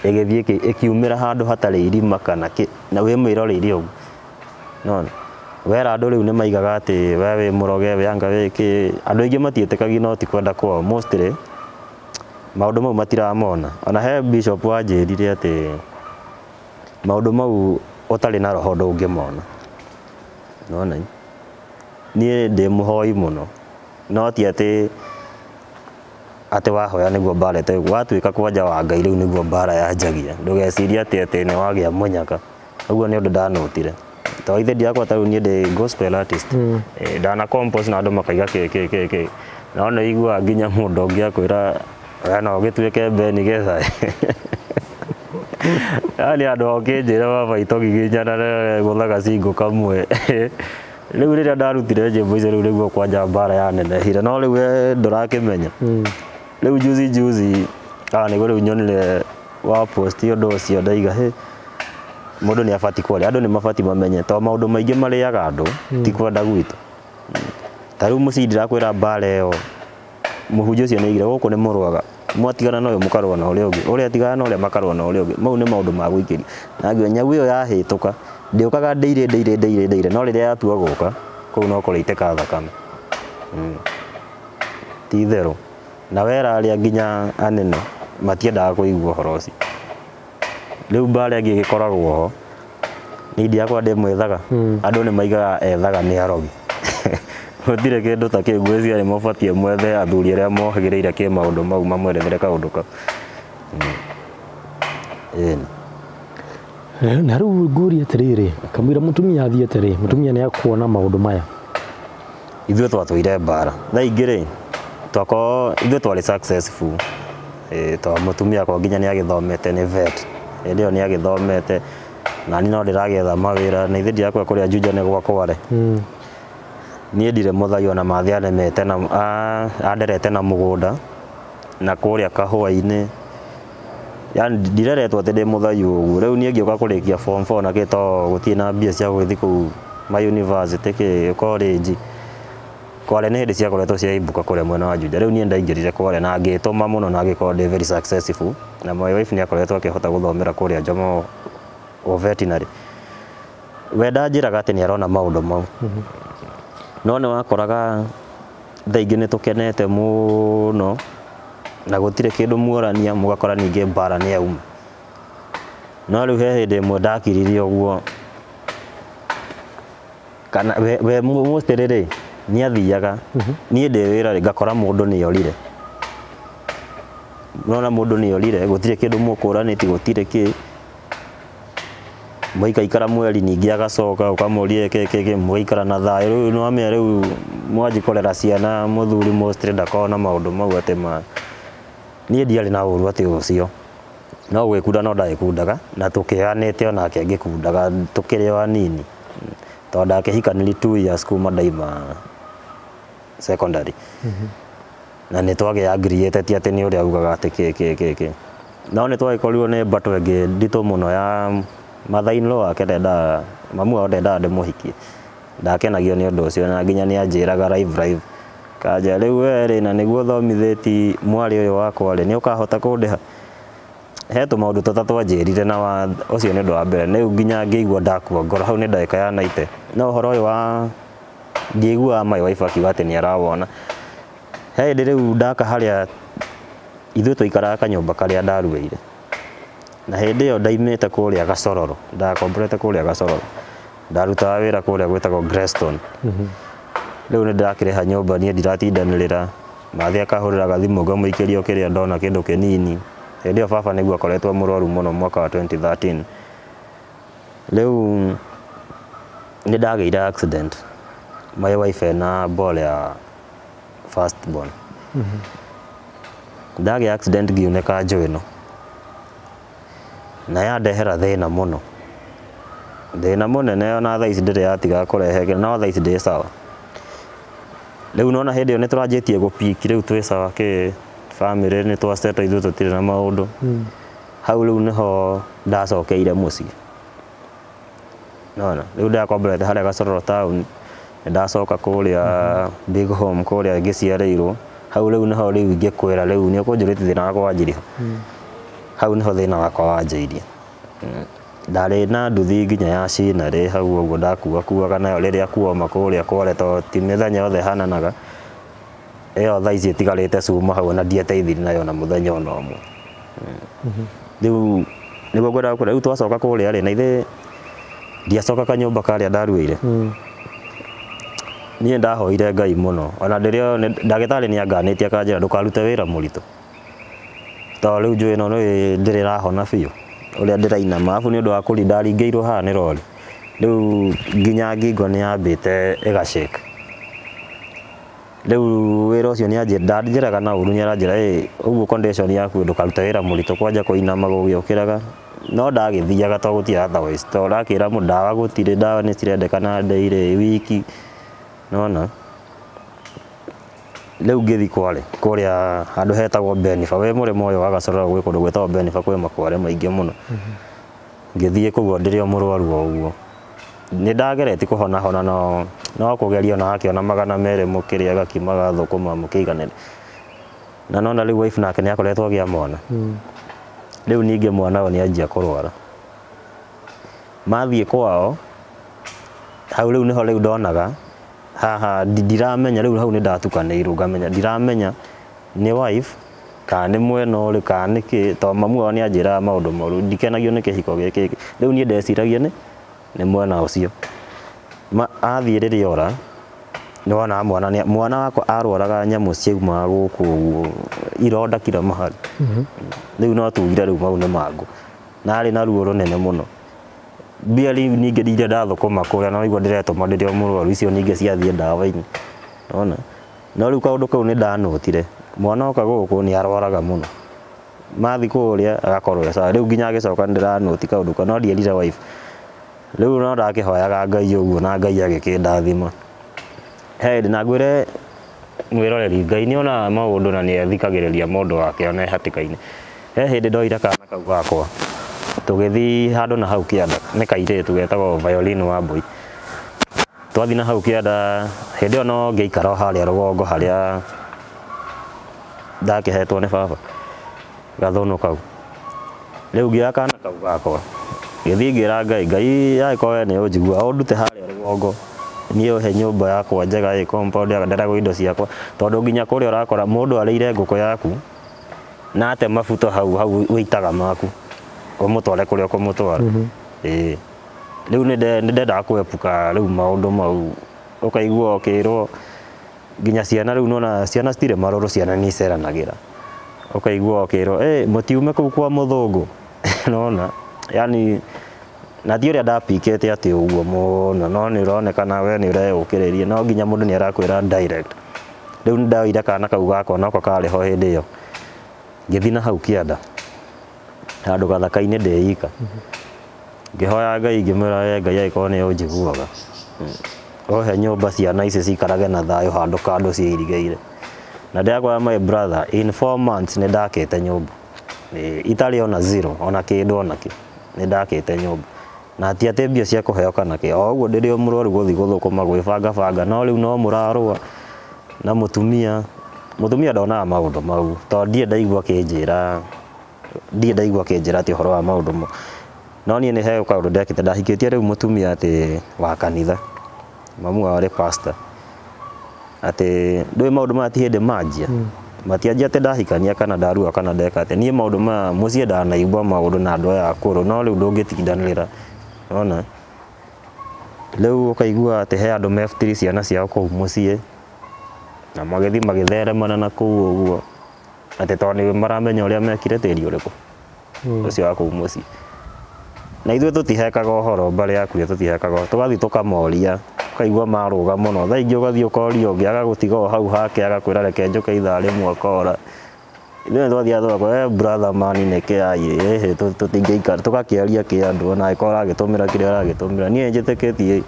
S2: Ĩgĩthiĩ ĩkiumĩra handũ hatarĩ irima kana kĩ na wĩmĩroreire ũguo. Nĩwona? Wera andũ rĩu nĩmaigaga atĩ we wĩ mũroge we anga wĩ kĩ. Andũ aingĩ matiĩtĩkagia no ti kwenda kwao mostly maũndũ mau matiramona. Ona he bishop wanjĩrire atĩ maũndũ mau ũtarĩ na roho ndũngĩmona. Nĩwona? Niĩ ndĩ mũhoi mũno. No ti atĩ atĩ wahoya nĩguo mbara ĩtegwo. Watuĩka kwanja wa Ngai rĩu nĩguo mbara yanjagia. Ndũgecirie atĩ atĩ nĩ wagĩa mũnyaka. Ũguo nĩ ũndũ ndanotire. Tondũ ithe ndiakwa ta rĩu niĩ ndĩ gospel artist. Ndana compose na andũ makaiga kĩ kĩ kĩ kĩ. No nĩ iguaga nginya mũndũ ũngĩ akwĩra we no ũgĩtuĩke Benny Getha. Yaani andũ okĩnjĩra baba itogiginyana gũthaga cingũ kamwe. Rĩu rĩrĩa ndarutire nyĩmbo icio rĩu nĩguo kwanja mbara yanenehire. No rĩu we ndũrakĩmenya. Rĩu juzi juzi nĩguo rĩu nyonire wa post ũndũ ũcio ndaiga hĩ mũndũ nĩ abatiĩ kwaria. Andũ nĩ mabatiĩ mamenye tondũ maũndũ maingĩ marĩaga andũ ti kwenda gwitũ. Ta rĩu mũciĩ ndĩrakwĩra mbara ĩyo mũhunjia ũcio nĩ aigire gũkũ nĩ mũrũaga. Mwatigana na ũyũ mũkarũa na ũrĩa ũngĩ. Ũrĩa atigana na ũrĩa makarũa na ũrĩa ũngĩ. Mau nĩ maũndũ ma gũikĩria. Na ngiuga nyau ĩyo yahĩtũka ndĩũkaga ndĩire ndĩire ndĩire ndĩire no rĩrĩa yatua gũka kũu no kũrĩitĩka thakame. Ti itherũ. Na wera arĩa nginya anene matiendaga kũigua ũhoro ũcio. Rĩu mbara ĩngĩ ĩgĩkoragwo ho niĩ ndiakwa ndĩmwethaga. Andũ nĩ maigaga ethaga nĩ arogi. Gũtirĩ kĩndũ ta kĩu ngwĩciria nĩ mũbatiĩ mwethe athuri arĩa mohĩgĩrĩire kĩ maũndũ mau mamwerethere kaũndũ kau. Ĩni.
S1: Na rĩu ngũrie atĩrĩrĩ, kamũira mũtumia athiĩte rĩ, mũtumia nĩ akuona maũndũ maya.
S2: Ithuĩ twatũire mbara. Thaa ingĩ rĩ, twakorwo ithuĩ twarĩ successful. Tondũ mũtumia akwa nginya nĩ agĩthomete nĩ vet. Hĩndĩ ĩyo nĩ agĩthomete na niĩ no ndĩragĩetha mawĩra na ithe ndirakwa kũrĩa Juja nĩ gwakwa rĩ. Niĩ ndirĩ mũthai ona mathĩ anemete na anderete na mũgũnda na kũrĩa kahũa-inĩ. Yaani ndireretwo atĩ ndĩ mũthai ũguo. Rĩu niĩ ngĩũka kũrĩkia form 4 na kĩ tondũ gũtirĩ na mbia cia gũgĩthiĩ kũu ma university kĩ college. Kware nĩ hĩndĩ ciakoretwo ciaimbuka kũrĩa mwena wa Juja. Rĩu niĩ ndaingĩrire Kware na ngĩtũma mũno na ngĩkorwo ndĩ very successful. Na my wife nĩ akoretwo akĩhota gũthomera kũrĩa Jomo o veterinary. We ndanjĩraga atĩ nĩ arona maũndũ mau. No nĩ wakoraga thaa ingĩ nĩ tũkenete mũno na gũtirĩ kĩndũ muorania mũgakora ningĩ mbara nĩ yauma. No rĩu he hĩndĩ ĩmwe ndakiririe ũguo kana we mostly rĩ nĩ athiaga niĩ ndĩ wĩra rĩ ngakora mũndũ nĩ orire. Nona mũndũ nĩ orire gũtirĩ kĩndũ mũkũranĩtie gũtirĩ kĩ. Mũikaikara mweri ningĩ agacoka ũkamũria kĩ mũgaikara na thayũ rĩu nĩwamenya rĩu mwanji kũrera ciana mũthuri mostly ndakoragwo na maũndũ mau atĩ ma niĩ ndiarĩ na ũru atĩ ũcio no gwĩkunda no ndagĩkundaga na tũkĩoyanĩte onake ngĩkundaga tũkĩrĩ o anini tondũ ndakĩhikanĩri 2 years kuma ndaima secondary na nĩ twagĩ agreeĩte ti atĩ nĩ ũrĩa augaga atĩ kĩ no nĩ twagĩkorirwo nĩ mbatũ ĩngĩ nditũ mũno ya mother in law wake ndendaga mamu wao ndendaga ndĩmũhikie ndakenagio nĩ ũndũ ũcio na nginya nĩ anjĩraga live kanja rĩu we rĩ na nĩguo thomithĩti mwarĩ ũyũ wakwa rĩ nĩ ũkahota kũndĩha he tũmaũndũ tũtatũ anjĩrire na ũcio nĩ ũndũ wa mbere rĩu nginya ngĩigua ndakua ngoro hau nĩ ndagĩka ya 90 no ũhoro ũyũ wa ndiaiguaga my wife akiuga atĩ nĩ arawona he hĩndĩ rĩu ndaka harĩa ithuĩ twaikaraga kanyũmba karĩa ndaruĩire na hĩndĩ ĩyo ndaimĩte kũrĩa Gacororo ndakomborete kũrĩa Gacororo ndarutaga wĩra kũrĩa gwĩtagwo Grestone rĩu nĩ ndakĩrĩha nyũmba niĩ ndiratindanĩrĩra mathi akahũrĩra gathimũ ngamũikĩria o kĩrĩa ndona kĩndũ kĩnini hĩndĩ ĩyo baba nĩguo akoretwo mũrwaru mũno mwaka wa 2013 rĩu nĩ ndagĩire accident my wife ena ball ya first born ndagĩa accident ngiunĩka njũĩ ĩno na yandehera thĩna mũno thĩna mũnene ona thaa ici ndĩrĩ yatiga kũrehe no thaa ici ndĩ sawa rĩu nona hĩndĩ ĩyo nĩ tũranjĩtie gũpiki rĩu twĩ sawa kĩ family nĩ twasettle ithuĩ tũtirĩ na maũndũ hau rĩu nĩho ndacokeire mũciĩ nona rĩu ndakomborete harĩa Gacororo town ndacoka kũrĩa big home kũrĩa ngĩciarĩirwo hau rĩu nĩho rĩu ingĩkwĩra rĩu nĩ ũkũnjũrĩtie thĩna wakwa wanjirie hau nĩho thĩna wakwa wanjĩirie ndarĩ na nduthi nginya ya cinarĩ hau ũguo ndakuakuaga nayo rĩrĩa kuoma kũrĩa kware tondũ ti mĩthenya yothe ĩhananaga ĩyo thaa ici ĩtigarĩte cuma hau na ndiateithirie nayo na mũthenya ona ũmwe rĩu nĩguo ngwendaga gũkwĩra rĩu twacoka kũrĩa rĩ na ithe ndiacoka kanyũmba karĩa ndaruĩire niĩ ndahoire Ngai mũno ona ndĩrĩ ndagĩtarĩ nĩ anganĩtie akanjĩra ndũkarute wĩra mũritũ tondũ rĩu njũĩ ĩno nĩ ndĩrĩ ĩrahona biũ ũrĩa ndĩrainama arabu nĩ ũndũ wa kũri ndaringĩirwo haha nĩ rori rĩu nginya ngingo nĩ yambĩte ĩgacĩka rĩu wĩra ũcio nĩ ndanjĩraga na ũru nĩ aranjĩra ĩ ũguo condition yaku ndũkarute wĩra mũritũ kwanja kũinama gũgĩũkĩraga no ndagĩthiaga tondũ gũtirĩ otherwise tondũ ũrakĩra mũndũ ndawa gũtirĩ ndawa nĩ cirendekana daily wiki nona rĩu ngĩthi kware kũrĩa handũ hetagwo Benifa wĩ mũrĩmo ũyũ wa Gacororo gwĩ kũndũ gwĩtagwo Benifa kwĩ makware maingĩ mũno ngĩthiĩ kũu ndĩrĩ o mũrwaru o ũguo nĩ ndageretie kũhona hona no kũgeria ona akĩona 200 mũkĩrĩa gakimaga thũkũma mũkĩiganĩre na nona rĩu wife nake nĩ akoretwo agĩa mwana rĩu ningĩ mwana ũyũ nĩ anjia kũrwara mathiĩ kwao hau rĩu nĩho rĩu ndonaga haha ndiramenya rĩu hau nĩ ndatukanĩirwo ngamenya ndiramenya nĩ wife kana nĩ mwena ũrĩ kana nĩ kĩ tondũ mamu wao nĩ anjĩraga maũndũ moru ndikenagio nĩ kĩhiko gĩkĩ rĩu niĩ ndeciragia nĩ mwena ũcio athiĩ rĩrĩa ora nĩ wonaga mwana wakwa arwaraga nyamũ ciaumaga gũkũ ũguo ironda kila mahali rĩu no tugire rĩu mau nĩ mangũ na arĩ na ruo rũnene mũno mbia rĩu ningĩ iria ndathũkũma kũrĩa no igua ndĩretũma ndĩrĩ o mũrwaru icio ningĩ ciathiĩ ndawa-inĩ nona no rĩu kaũndũ kau nĩ ndanotire mwana oka gũkũ nĩ arwaraga mũno mathi kũrĩa agakorwo e sawa rĩu nginya agĩcoka nĩ ndĩranoti kaũndũ kau no ndierire wife rĩu no ndakĩhoyaga Ngai ũguo na Ngai agĩkĩndathima he hĩndĩ na ngwĩre mwĩroreri Ngai nĩ onaga maũndũ na nĩ athikagĩrĩria mũndũ wake ona e hatĩka-inĩ he hĩndĩ ndoire kana kau gakwa tũgĩthiĩ handũ na hau kĩanda nĩ kairĩtu getagwo Violin wa Mbui twathiĩ na hau kĩanda hĩndĩ ĩyo no ngĩikara o harĩa rũgongo harĩa ndakĩhetwo nĩ baba gathũnũ kau rĩu ngĩoya kana kau gakwa ngĩthiĩ ngĩra Ngai Ngai angĩkorwo we nĩ ũnjigua ũndute harĩa rũgongo niĩ ũhe nyũmba yakwa njega ĩ compound yakwa nderagwo indo ciakwa tondũ nginya kũrĩa ũrakora mũndũ arĩire ngũkũ yaku na ate mabuto hau hau wĩitaga maku ũmũtware kũrĩa ũkũmũtwara ĩĩ rĩu nĩ ndendaga kũepuka rĩu maũndũ mau ũkaigua ũkĩrwo nginya ciana rĩu nona ciana citirĩ marũrũ ciana nĩ iceranagĩra ũkaigua ũkĩrwo ĩ mũtiume kũu kwa mũthũngũ nona yani Na ti ũrĩa ndapikĩte atĩ ũguo mũno, no nĩ ũronekana we nĩ ũreyũkĩrĩria, no nginya mũndũ nĩ arakwĩra direct. Rĩu nĩ ndaoire kana kau gakwa noko karĩ ho hĩndĩ ĩyo, ngĩthiĩ na hau kĩanda handũ gathaka-inĩ ndĩ ika, ngĩhoya Ngai ngĩmwĩra we Ngai angĩkorwo nĩ ũnjiguaga, ohe nyũmba ciana ici cikarage na thayũ handũ kando ciirigĩire. Na ndĩrakwĩra my brother, in 4 months nĩ ndakĩte nyũmba. Itarĩ ona zero, ona kĩndũ ona kĩ, nĩ ndakĩte nyũmba. Na ti atĩ mbia cia kũheo kana kĩ, o ũguo ndĩrĩ o mũrwaru gũthiĩ gũthũkũma gwĩbanga banga, no rĩu no mũrarũa na mũtumia. Mũtumia ndonaga maũndũ mau, tondũ ndirĩ ndaigua akĩnjĩra, ndirĩ ndaigua akĩnjĩra atĩ ũhoro wa maũndũ mau. No niĩ nĩ he kaũndũ ndekĩte, ndahikĩtie rĩu mũtumia atĩ wa kanitha, mamu wao arĩ pastor. Atĩ ndũĩ maũndũ maya ti hĩndĩ manjia, matianjia atĩ ndahikania kana ndarua kana ndeka atĩ. Niĩ maũndũ maya mũciĩ ndanaigua maũndũ na andũ aya akũrũ, no rĩu ndũngĩtindanĩrĩra. Wona? Rĩu ũkaigua atĩ he andũ mebutire ciana ciao kũu mũciĩ, na magĩthiĩ magĩtheremana na kũu ũguo, atĩ tondũ nĩ maramenya ũrĩa mekire tĩri ũrĩkũ ũcio wa kũu mũciĩ. Na ithuĩ tũtihekaga ũhoro, mbarĩ yaku tũtihekaga ũhoro, tũgathiĩ tũkamoria, ũkaigua marũga mũno. Thaa ingĩ ũgathiĩ ũkoria ũngĩ agagũtiga o hau hake agakwĩra reke njũke ithaa rĩmwe ũkora. Ithuĩ nĩ twathiaga tũgakwĩra we brother man nĩkĩ ai ĩhĩ tũtingĩikara, tũgakĩaria kĩ andũ ona angĩkorwo ũragĩtũmĩra kĩrĩa ũragĩtũmĩra. Niĩ njĩtĩkĩtie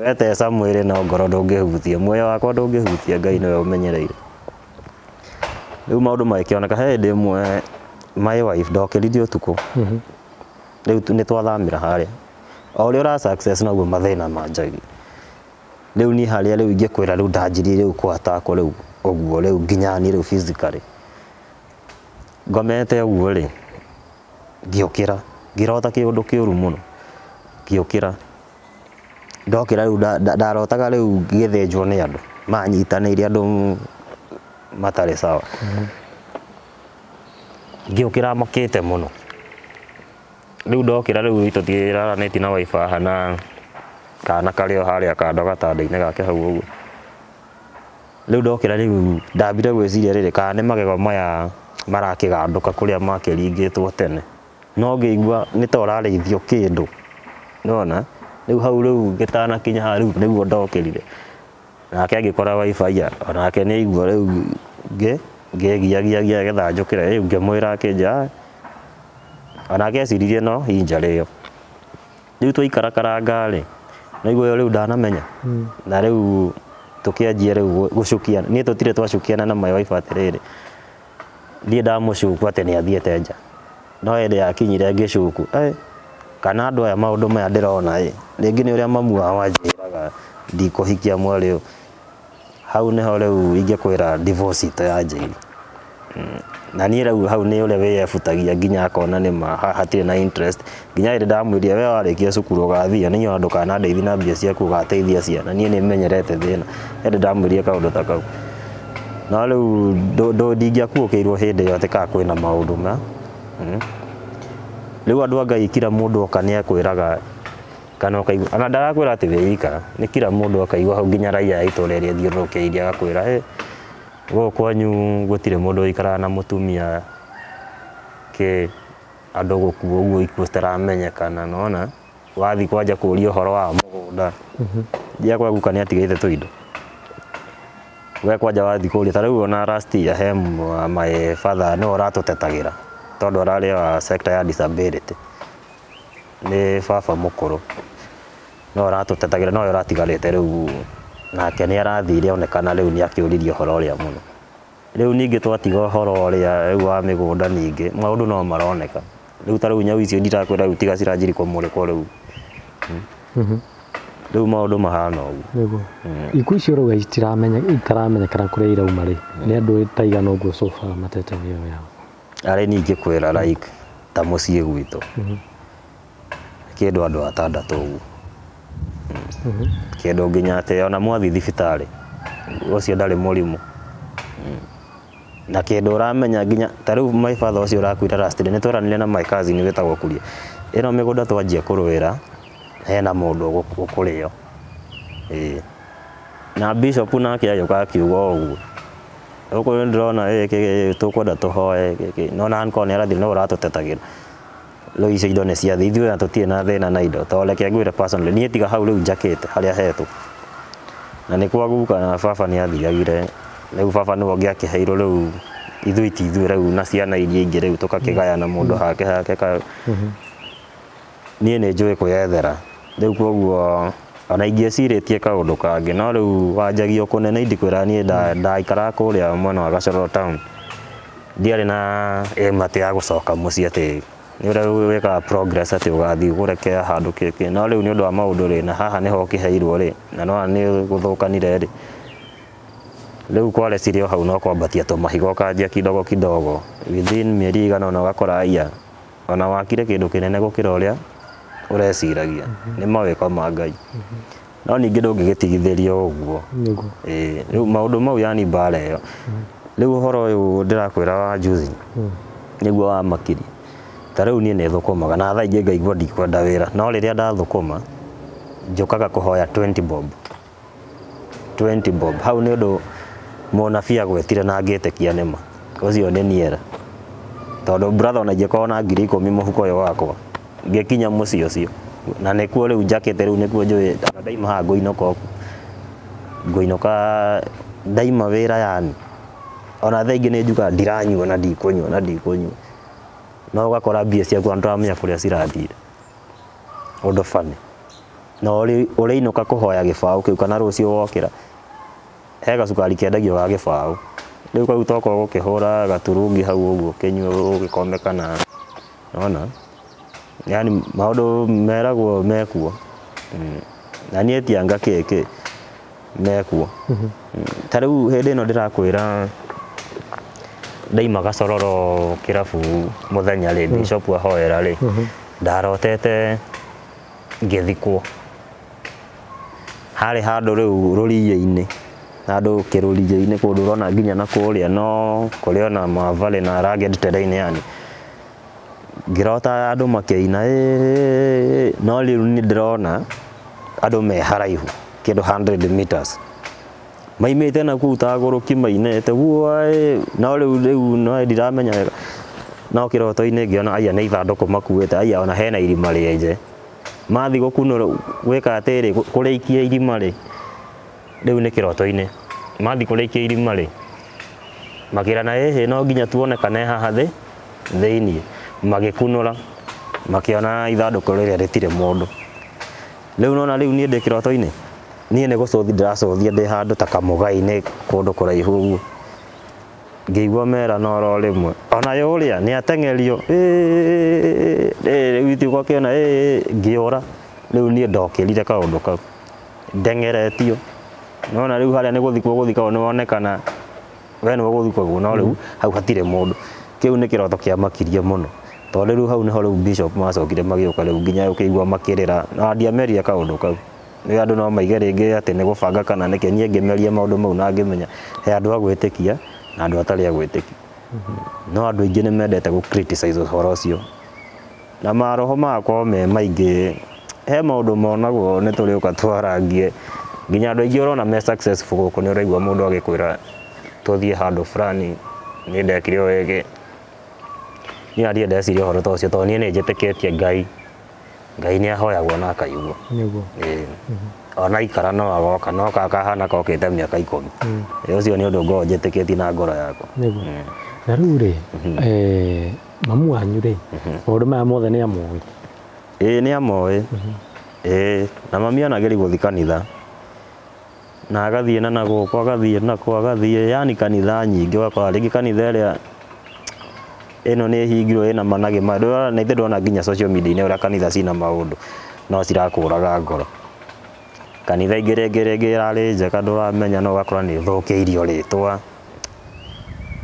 S2: weteca mwĩrĩ no ngoro ndũngĩhutia, muoyo wakwa ndũngĩhutia, Ngai nĩwe ũmenyereire. Rĩu maũndũ magĩkĩoneka, he hĩndĩ ĩmwe my wife ndokĩririe ũtukũ. Rĩu nĩ twathamĩra harĩa. O ũrĩa ũra success noguo mathĩna manjagia. Rĩu niĩ harĩa rĩu ingĩkwĩra rĩu ndanjirie rĩu kũ-attack rĩu ũguo rĩu nginya niĩ rĩu physically. Ngomete ũguo rĩ, ngĩũkĩra, ngĩrota kĩũndũ kĩũru mũno. Ngĩũkĩra, ndokĩra rĩu ndarotaga rĩu ngĩthĩnjwo nĩ andũ, manyitanĩire andũ matarĩ sawa. Ngĩũkĩra makĩte mũno. Rĩu ndokĩra rĩu tũtiraranĩtie na wife haha na kana karĩ o harĩa kando gatanda-inĩ gake hau ũguo. Rĩu ndokĩra rĩu ndambire gwĩciria rĩrĩ, kana nĩ magego maya marakĩgandũka kũrĩa makĩringĩtwo tene. No ngĩigua nĩ ta ũrarĩithio kĩndũ. Nĩwona? Rĩu hau rĩu ngĩtanakinya haha rĩu nĩguo ndokĩrire. Nake agĩkora wife aya, onake nĩ aigua rĩu ngĩgiagiagia getha njũkĩre, rĩu ngĩmwĩra akĩnjĩra onake eciririe no injury ĩyo. Rĩu twaikarakaranga rĩ, naigua ĩyo rĩu ndanamenya. Na rĩu tũkĩanjia rĩu gũcukiana. Niĩ tũtirĩ twacukiana na my wife atĩrĩrĩ, niĩ ndamũcuku atĩ nĩ athiĩte nja. No hĩndĩ yakinyire ngĩcuku, kana andũ aya maũndũ maya ndĩrona ĩ, rĩngĩ nĩ ũrĩa mamu wao anjĩraga ndikũhikia mwarĩ ũyũ. Hau nĩho rĩu ingĩkwĩra divorce itũ yanjĩirie. Na niĩ rĩu hau nĩ ũrĩa wĩyebutagia nginya akona nĩ ma hatirĩ na interest. Nginya hĩndĩ ndamwĩrire we warĩkia cukuru ũgathiĩ, niĩ ona ndũkanandeithie na mbia ciaku ũgateithia ciana, niĩ nĩ menyerete thĩna. Hĩndĩ ndamwĩrire kaũndũ ta kau. No rĩu ndingĩakuũkĩirwo hĩndĩ ĩyo atĩ kana kwĩna maũndũ ma. Rĩu andũ a Ngai kila mũndũ oka nĩ akwĩraga kana ũkaigua, ona ndarakwĩra atĩ wĩ ika, nĩ kila mũndũ akaigua hau nginya raia ya itũũra ĩrĩa ĩthiũrũrũkĩirie agakwĩra ĩ gũkũ kwanyu gũtirĩ mũndũ ũikaraga na mũtumia kĩ andũ gũkua ũguo ikuũ citaramenyekana, nĩwona? Wathiĩ kwanja kũria ũhoro wa mũgũnda, thiaga kwa guka nĩ atigĩte tũindo. We kwanja wathiĩ kũria, ta rĩu ona last year he my father nĩwe ũratũtetagĩra tondũ ararĩ wa sector ya disability. Nĩ baba mũkũrũ, no ũratũtetagĩra, nowe ũratigarĩte rĩu, nake nĩ arathire onekana rĩu nĩ akĩũririe ũhoro ũrĩa mũno. Rĩu ningĩ twatiga ũhoro ũrĩa rĩu wa mĩgũnda ningĩ, maũndũ no maroneka. Rĩu ta rĩu nyau icio ndirakwĩra rĩu tiga ciranjirie kũmũrĩkwo rĩu. Rĩu maũndũ mahana ũguo.
S1: Nĩguo. Ikuũ icio ũrauga itaramenyekana kũrĩa irauma rĩ, nĩ andũ ta aigana ũguo so far matete mĩoyo yao?
S2: Arĩ niĩ ingĩkwĩra like ta mũciĩ gwitũ, kĩndũ andũ atandatũ ũguo. Kĩndũ nginya atĩ ona mwathiĩ thibitarĩ, ũcio ndarĩ mũrimũ. Na kĩndũ ũramenya nginya ta rĩu my father ũcio ũrakuire last day, nĩ tweranire na my cousin wĩtagwo Kuria, ĩno mĩgũnda twanjia kũrũĩra, hena mũndũ ũkũrĩo. Ĩĩ. Na bishop nake agĩũka akiuga ũguo. Gũkũ nĩ ndĩrona tũkwenda tũhoe no na angĩkorwo nĩ arathiĩ no ũratũtetagĩra. Rĩu icio indo nĩ ciathiĩ, ithuĩ ona tũtirĩ na thĩna na indo, tondũ reke ngwĩre personally, niĩ tiga hau rĩu njakĩte harĩa hetwo. Na nĩ kwa guka na baba nĩ athiagire, rĩu baba nĩwe ũngĩakĩheirwo rĩu ithuĩ ti ithuĩ rĩu na ciana iria ingĩ rĩu tũgakĩgayana mũndũ hake hake ka. Niĩ nĩ njũĩ kwĩyethera, rĩu koguo ona ingĩecirĩtie kaũndũ kangĩ, no rĩu wanjagia kũnene indikwĩra niĩ ndaikaraga kũrĩa mwena wa Gacoro town, ndiarĩ na aim atĩ ya gũcoka mũciĩ atĩ nĩ ũrĩa wĩkaga progress atĩ ũgathiĩ ũgũre handũ kĩkĩ, no rĩu nĩ ũndũ wa maũndũ rĩ, na haha nĩho ũkĩheirwo rĩ, na no nĩ gũthũkanire rĩ, rĩu kwareciria o hau no kwambatia tũmahiga ũkanjia kidogo kidogo, within mĩeri ĩigana ũna ũgakora aya ona wakire kĩndũ kĩnene gũkĩra ũrĩa ũreciragia. Nĩ mawĩko ma Ngai. No ningĩ ndũngĩgĩtigithĩrio ũguo.
S1: Nĩguo.
S2: Ĩĩ, rĩu maũndũ mau yani mbara ĩyo. Rĩu ũhoro ũyũ ndĩrakwĩra wa juzi nĩguo wa makiri. Ta rĩu niĩ nĩ thũkũmaga na thaa ingĩ ngaigua ndikwenda wĩra, no rĩrĩa ndathũkũma njũkaga kũhoya 20 bob. 20 bob. Hau nĩ ũndũ mũnabii agwetire na ngĩtĩkia nĩma. Ũcio nĩ niera. Tondũ brother ona ingĩkorwo na 10,000 mũhuko ũyũ wakwa, ngĩkinya mũciĩ ũcio, na nĩkuo rĩu njakĩte, rĩu nĩkuo njũĩ ona ndaima haha ngũinũka ũguo. Ngũinũka ndaima wĩra yani. Ona thaa ingĩ nĩ njugaga ndiranyua na ndikũnyua na ndikũnyua. No ũgakora mbia ciaku ona ndũramenya kũrĩa cirathire. Ũndũ funny. Na ũrĩinũka kũhoya gĩbaũ kĩu kana rũciũ wokĩra, he gacukari kendagio ga gĩbaũ. Rĩu kau tokorwo gũkĩhũra gaturungi hau ũguo ũkĩnyue ũgĩkome kana nĩwona? Yani maũndũ meragwo mekuo. Na niĩ ti anga kĩ mekuo. Ta rĩu hĩndĩ ĩno ndĩrakwĩra ndaima Gacororo kĩrabu mũthenya rĩ, bishop ahoera rĩ, ndarotete ngĩthikwo. Harĩ handũ rĩu rũriĩ-inĩ, handũ kĩrũriĩ-inĩ kũndũ ũrona nginya na kũrĩa, no kũrĩ ona mavalley na rugged terrain yani. Ngĩrota andũ makĩina no rĩu nĩ ndĩrona andũ me haraihu kĩndũ 100 meters. Maimĩte na kũu tagũrũki mainĩte guoĩ, no rĩu no ndiramenya wega. No kĩroto-inĩ ngĩona aya nĩ ithandũkũ makuĩte, aya ona hena irima rĩenje. Mathiĩ gũkunũra gwĩka atĩrĩ, kũrĩikia irima rĩ, rĩu nĩ kĩroto-inĩ. Mathiĩ kũrĩikia irima rĩ, makĩrana ĩhĩ no nginya tuonekane haha thĩ thĩiniĩ. Magĩkunũra, makĩona ithandũkũ rĩrĩa rĩtirĩ mũndũ. Rĩu nona rĩu niĩ ndĩ kĩroto-inĩ, niĩ nĩ gũcũthi ndĩracũthia ndĩ handũ ta kamũgai-inĩ kũndũ kũraihu ũguo. Ngĩigua merana oro rĩmwe, ona ye ũrĩa nĩ ateng'erio, rĩu ithuĩ ũgakĩona ngĩũra. Rĩu niĩ ndokĩrire kaũndũ kau, ndeng'eretio. Nĩwona rĩu harĩa nĩ gũthikwo gũthikagwo nĩwonekana we nĩwe ũgũthikagwo, no rĩu hau hatirĩ mũndũ. Kĩu nĩ kĩroto kĩamakirie mũno. Tondũ rĩu hau nĩho rĩu bishop macokire magĩũka rĩu nginya ũkĩigua makĩrĩra, na ndiameria kaũndũ kau. Nĩ andũ no maige rĩngĩ atĩ nĩ gũbanga kana nĩkĩ, niĩ ngĩmeria maũndũ mau na ngĩmenya he andũ a gwĩtĩkia na andũ atarĩ a gwĩtĩkia. No andũ aingĩ nĩ mendete gũ criticize ũhoro ũcio. Na maroho magakorwo me maingĩ, he maũndũ monagwo nĩ tũrĩũka twarangie. Nginya andũ aingĩ ũrona me successful gũkũ nĩ ũraigua mũndũ agĩkwĩra tũthiĩ handũ fulani nĩ ndekire ũũ ĩngĩ. Niĩ ndirĩ ndeciria ũhoro ta ũcio tondũ niĩ nĩ njĩtĩkĩtie Ngai. Ngai nĩ ahoyagwo na akaiguo.
S1: Nĩguo.
S2: Ĩĩ. Ona ikara no agoka, no kakahana kokĩte mĩaka 10. Ũcio nĩ ũndũ ngoragwo njĩtĩkĩtie na ngoro yakwa.
S1: Nĩguo. Na rĩu rĩ, mamu wanyu rĩ, maũndũ maya mothe nĩ amoĩ?
S2: Ĩĩ nĩ amoĩ. Ĩĩ, na mami anageria gũthiĩ kanitha. Na agathiĩ na nagũkũ, agathiĩ nakũ, agathiĩ yani kanitha nyingĩ, ũgakora rĩngĩ kanitha ĩrĩa ĩno nĩ ĩhingirwo ĩna managĩ maya. Na ithe ndĩrona nginya social media-inĩ ũrĩa kanitha cina maũndũ no cirakũraga ngoro. Kanitha ingĩ rĩngĩ ĩrarĩ njega ndũramenya, no ũgakora nĩ ĩthũkĩirio rĩtwa.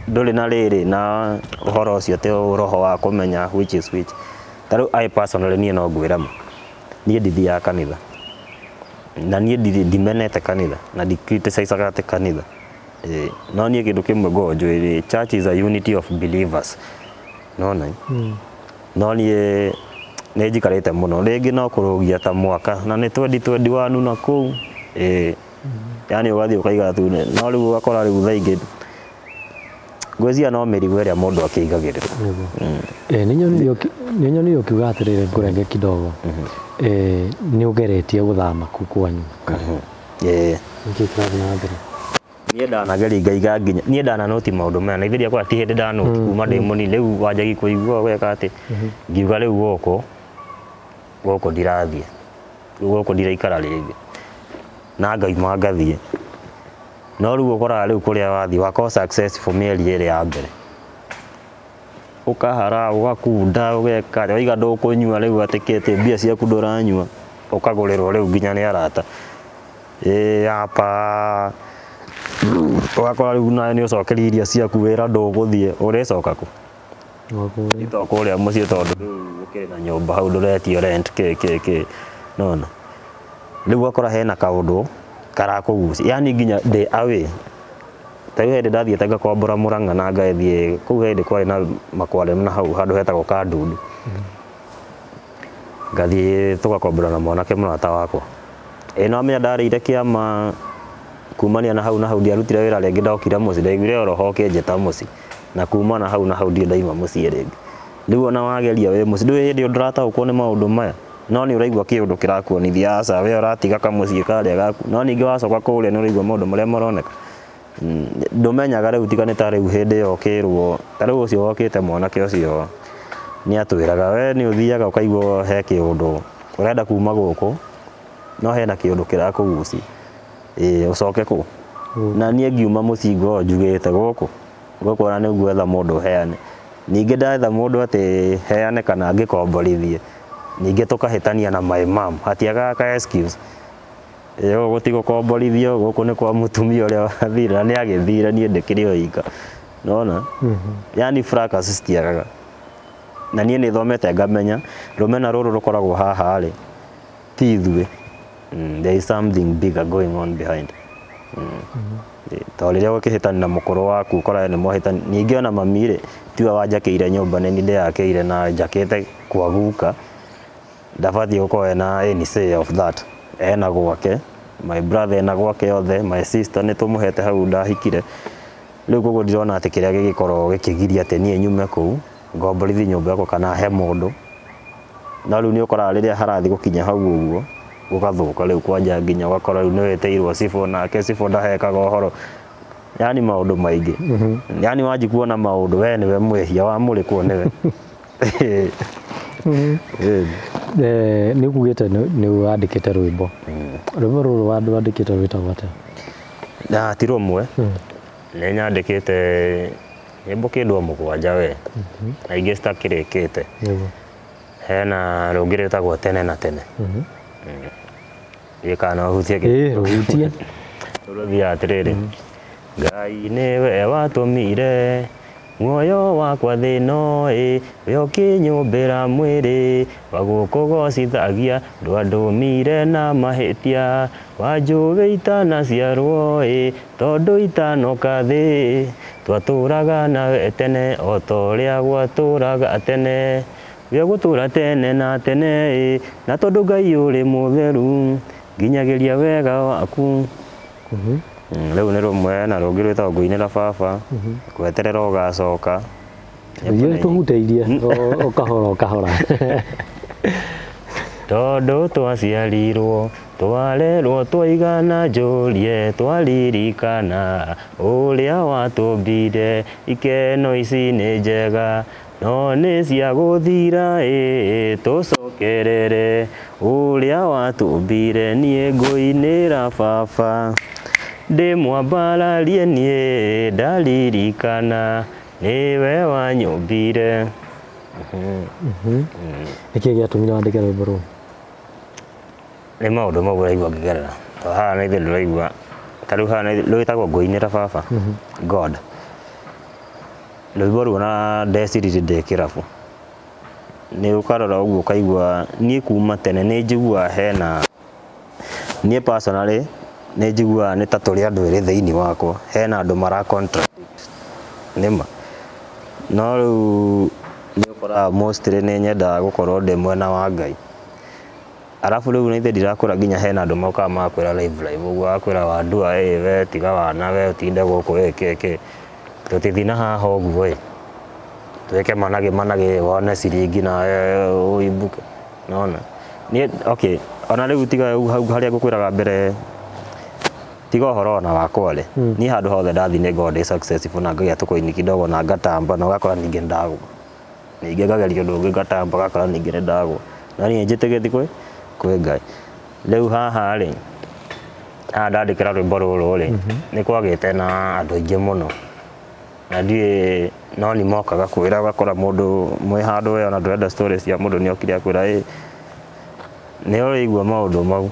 S2: Ndũrĩ na rĩrĩ na ũhoro ũcio atĩ roho wa kũmenya which is which. Ta rĩu I personally niĩ no ngwĩre ma, niĩ ndithiaga kanitha. Na niĩ ndimenete kanitha na ndi criticize atĩ kanitha. No niĩ kĩndũ kĩmwe ngoragwo njũĩ rĩ, church is a unity of believers. Nĩwona? No niĩ nĩ njikarĩte mũno, rĩngĩ no kũrũgia ta mwaka na nĩ 2021 na kũu. Ĩĩ. Yani ũgathiĩ ũkaiga tu, no rĩu ũgakora rĩu thaa ingĩ Ngwĩciria no mĩrigo ĩrĩa mũndũ akĩigagĩrĩra.
S1: Nĩ nyonire ũkiuga atĩrĩrĩ, ngũrenge kidogo, nĩ ũgeretie gũthama kuu kwanyu?
S2: Ĩĩ.
S1: Nĩkĩ kĩrathiĩ na mbere?
S2: Niĩ ndanageria ngaiga nginya niĩ ndananoti maũndũ maya na ithuĩ kwa ti hĩndĩ ndanoti kuma ndĩ mũnini. Rĩu wanjagi kũigua gweka atĩ ngiuga rĩu gũkũ gũkũ ndirathiĩ, rĩu gũkũ ndiraikara rĩngĩ, na ngauma ngathiĩ. No rĩu ũkoraga rĩu kũrĩa wathiĩ wakorwo successful mĩeri ĩrĩ ya mbere, ũkahara, ũgakunda, ũgeka waiga ndũkũnyua, rĩu atĩ kĩtĩ mbia ciaku ndũranyua, ũkagũrĩrwo rĩu nginya nĩ arata. Ĩĩ apa ũgakora rĩu nawe nĩ ũcokeria irio ciaku wĩra ndũgũthiĩ, ũrĩcoka kũ? To kũrĩa mũciĩ, tondũ rĩu ũkĩrĩ na nyũmba hau, ndũretio rent kĩ kĩ kĩ nona. Rĩu ũgakora hena kaũndũ karakũgucia, yani nginya ndĩ away. Ta rĩu hĩndĩ ndathiĩte ngakombora Mũrang'a na ngathiĩ kũu, hĩndĩ kwarĩ na makware na hau handũ hetagwo Kandundu, ngathiĩ tũgakombora na mwanake mũrata wakwa. Ĩ no amenya ndarĩire kĩama kumania na hau na hau ndiarutire wĩra rĩngĩ. Ndokire mũciĩ ndaiguire o roho ũkĩnjĩta mũciĩ, na kuma na hau na hau ndirĩ ndaima mũciĩ rĩngĩ. Rĩu ona wageria wĩ mũciĩ, ndũĩ hĩndĩ ĩyo ndũrataũkwo nĩ maũndũ maya, no nĩ ũraigua kĩũndũ kĩrakuonithia aca we ũratiga kamũciĩ karĩa gaku, no ningĩ wacoka kũrĩa nĩ ũraigua maũndũ marĩa maroneka. Ndũmenyaga rĩu tiga nĩ ta rĩu hĩndĩ ĩyo ũkĩrwo ta rĩu ũcio wokĩte mwanake ũcio nĩ atwĩraga we nĩ ũthiaga ũkaigua he kĩũndũ ũrenda kuma gũkũ, no hena kĩũndũ kĩrakũgucia ĩĩ ũcoke kũ. Na niĩ ngiuma mũciĩ ngorwo njugĩte gũkũ gũkũ ona nĩ ngwetha mũndũ heane, ningĩ ndetha mũndũ atĩ heane kana ngĩkomborithie, ningĩ tũkahĩtania na my mom, hatiagaga ka excuse. Ĩĩ gũkũ gũtigũkomborithio, gũkũ nĩ kwa mũtumia ũrĩa wathire na nĩ agĩthire, niĩ ndĩkĩrĩ o ika nona. Yani fracas citiagaga, na niĩ nĩ thomete ngamenya rũmena rũrũ rũkoragwo haha rĩ ti ithuĩ. There is something bigger going on behind. Tondũ rĩrĩa ũkĩhĩtania na mũkũrũ waku ũkora nĩ mwahĩtania, ningĩ ona mami rĩ tiwe wanjakĩire nyũmba, nĩ niĩ ndĩyakĩire na njakĩte kwa guka, ndabatiĩ gũkorwo ena any say of that. Ena gwake, my brother ena gwake othe, my sister nĩ tũmũhete hau ndahikire. Rĩu koguo ndirona atĩ kĩrĩa gĩgĩkorwo gĩkĩgiria atĩ niĩ nyume kũu ngomborithie nyũmba yakwa kana he mũndũ. No rĩu nĩ ũkoraga rĩrĩa harathiĩ gũkinya hau ũguo gũgathũka rĩu kwanja, nginya ũgakora rĩu nĩ wĩtĩirwo cibũ, nake cibũ ndahekaga ũhoro, yani maũndũ maingĩ. Yani wanji kuona maũndũ we nĩwe mwĩhia wamũrĩkwo nĩwe.
S1: Nĩ ũkugĩte nĩ wandĩkĩte rwĩmbo. Rwĩmbo rũrũ wandĩkĩte rwĩtagwo atĩa?
S2: Na ti rũmwe, nĩ nyandĩkĩte nyĩmbo kĩndũ o 7 we, na ingĩ citakĩrĩkĩte. Hena rũngĩ rwĩtagwo Tene na Tene. Ndiũĩ kana no hutie.
S1: Ĩĩ, rũhutie.
S2: Rũthiaga atĩrĩrĩ: Ngai nĩwe watũmire muoyo wakwa thĩ-ĩno ĩ, we ũkĩnyũmbĩra mwĩrĩ wa gũkũgocithagia, ndwandũmire na mahĩtia, wanjũĩ itanaciarwo ĩ, tondũ itanoka thĩ twatũraga nawe tene o ta ũrĩa gwatũraga tene, we ũgũtũra tene na tene ĩ, na tondũ Ngai ũrĩ mũtheru nginyagĩria wega waku. Rĩu nĩ rũmwe, na rũngĩ rwĩtagwo Ngũinĩra Baba, Gweterera Ũgacoka.
S1: Ithuĩ tũhutĩirie o kahora o kahora.
S2: Tondũ twaciarirwo twarerwo twaigana njũrie, twaririkana ũrĩa watũmbire, ikeno ici nĩ njega no nĩ cia gũthira ĩ, tũcokerere ũrĩa watũmbire. Niĩ ngũinĩra Baba ndĩmwambararie, niĩ ndaririkana nĩwe wanyũmbire.
S1: Nĩkĩĩ gĩatũmire wandĩke rwĩmbo rũu?
S2: Nĩ maũndũ mau ũraigua ngĩgerera. To haha na ithuĩ ndũraigua ta rĩu haha rwĩtagwo Ngũinĩra Baba God. Rwĩmbo rũu ona ndeciririe ndĩ kĩrabu, nĩ ũkarora ũguo ũkaigua niĩ kuma tene nĩ njiguaga hena niĩ personally nĩ njiguaga nĩ ta tũrĩ andũ erĩ thĩinĩ wakwa, hena andũ mara contradict nĩma. No rĩu nĩ ũkoraga mostly nĩ nyendaga gũkorwo ndĩ mwena wa Ngai. Arabu rĩu nĩ ithe ndirakũra nginya hena andũ mokaga magakwĩra live live ũguo, agakwĩra Wandua ĩ we tiga wana we ũtinde gũkũ ĩ kĩ kĩ. Tũtithii na haha ũguo ĩ twĩke manage manage wone ciringi na ũimbuke nona niĩ okay ona rĩu tiga hau harĩa ngũkwĩraga mbere tiga ũhoro ona wakwa rĩ niĩ handũ hothe ndathiĩ nĩ ngoragwo ndĩ successful na ngagĩa tũkoini kidogo na ngatamba na ũgakora ningĩ nĩndagwa ningĩ ngageria ũndũ ũngĩ ngatamba ũgakora ningĩ nĩndagwa no niĩ njĩtĩkĩtie kwĩ Ngai. Rĩu haha rĩ haha ndandĩkĩra rwĩmbo rũrũ rĩ nĩ kwagĩte na andũ aingĩ mũno na ndiũĩ no nĩ mokaga kwĩra ũgakora mũndũ mwĩ handũ we ona ndũrenda stories cia mũndũ nĩ okire akwĩra ĩ nĩ ũraigua maũndũ mau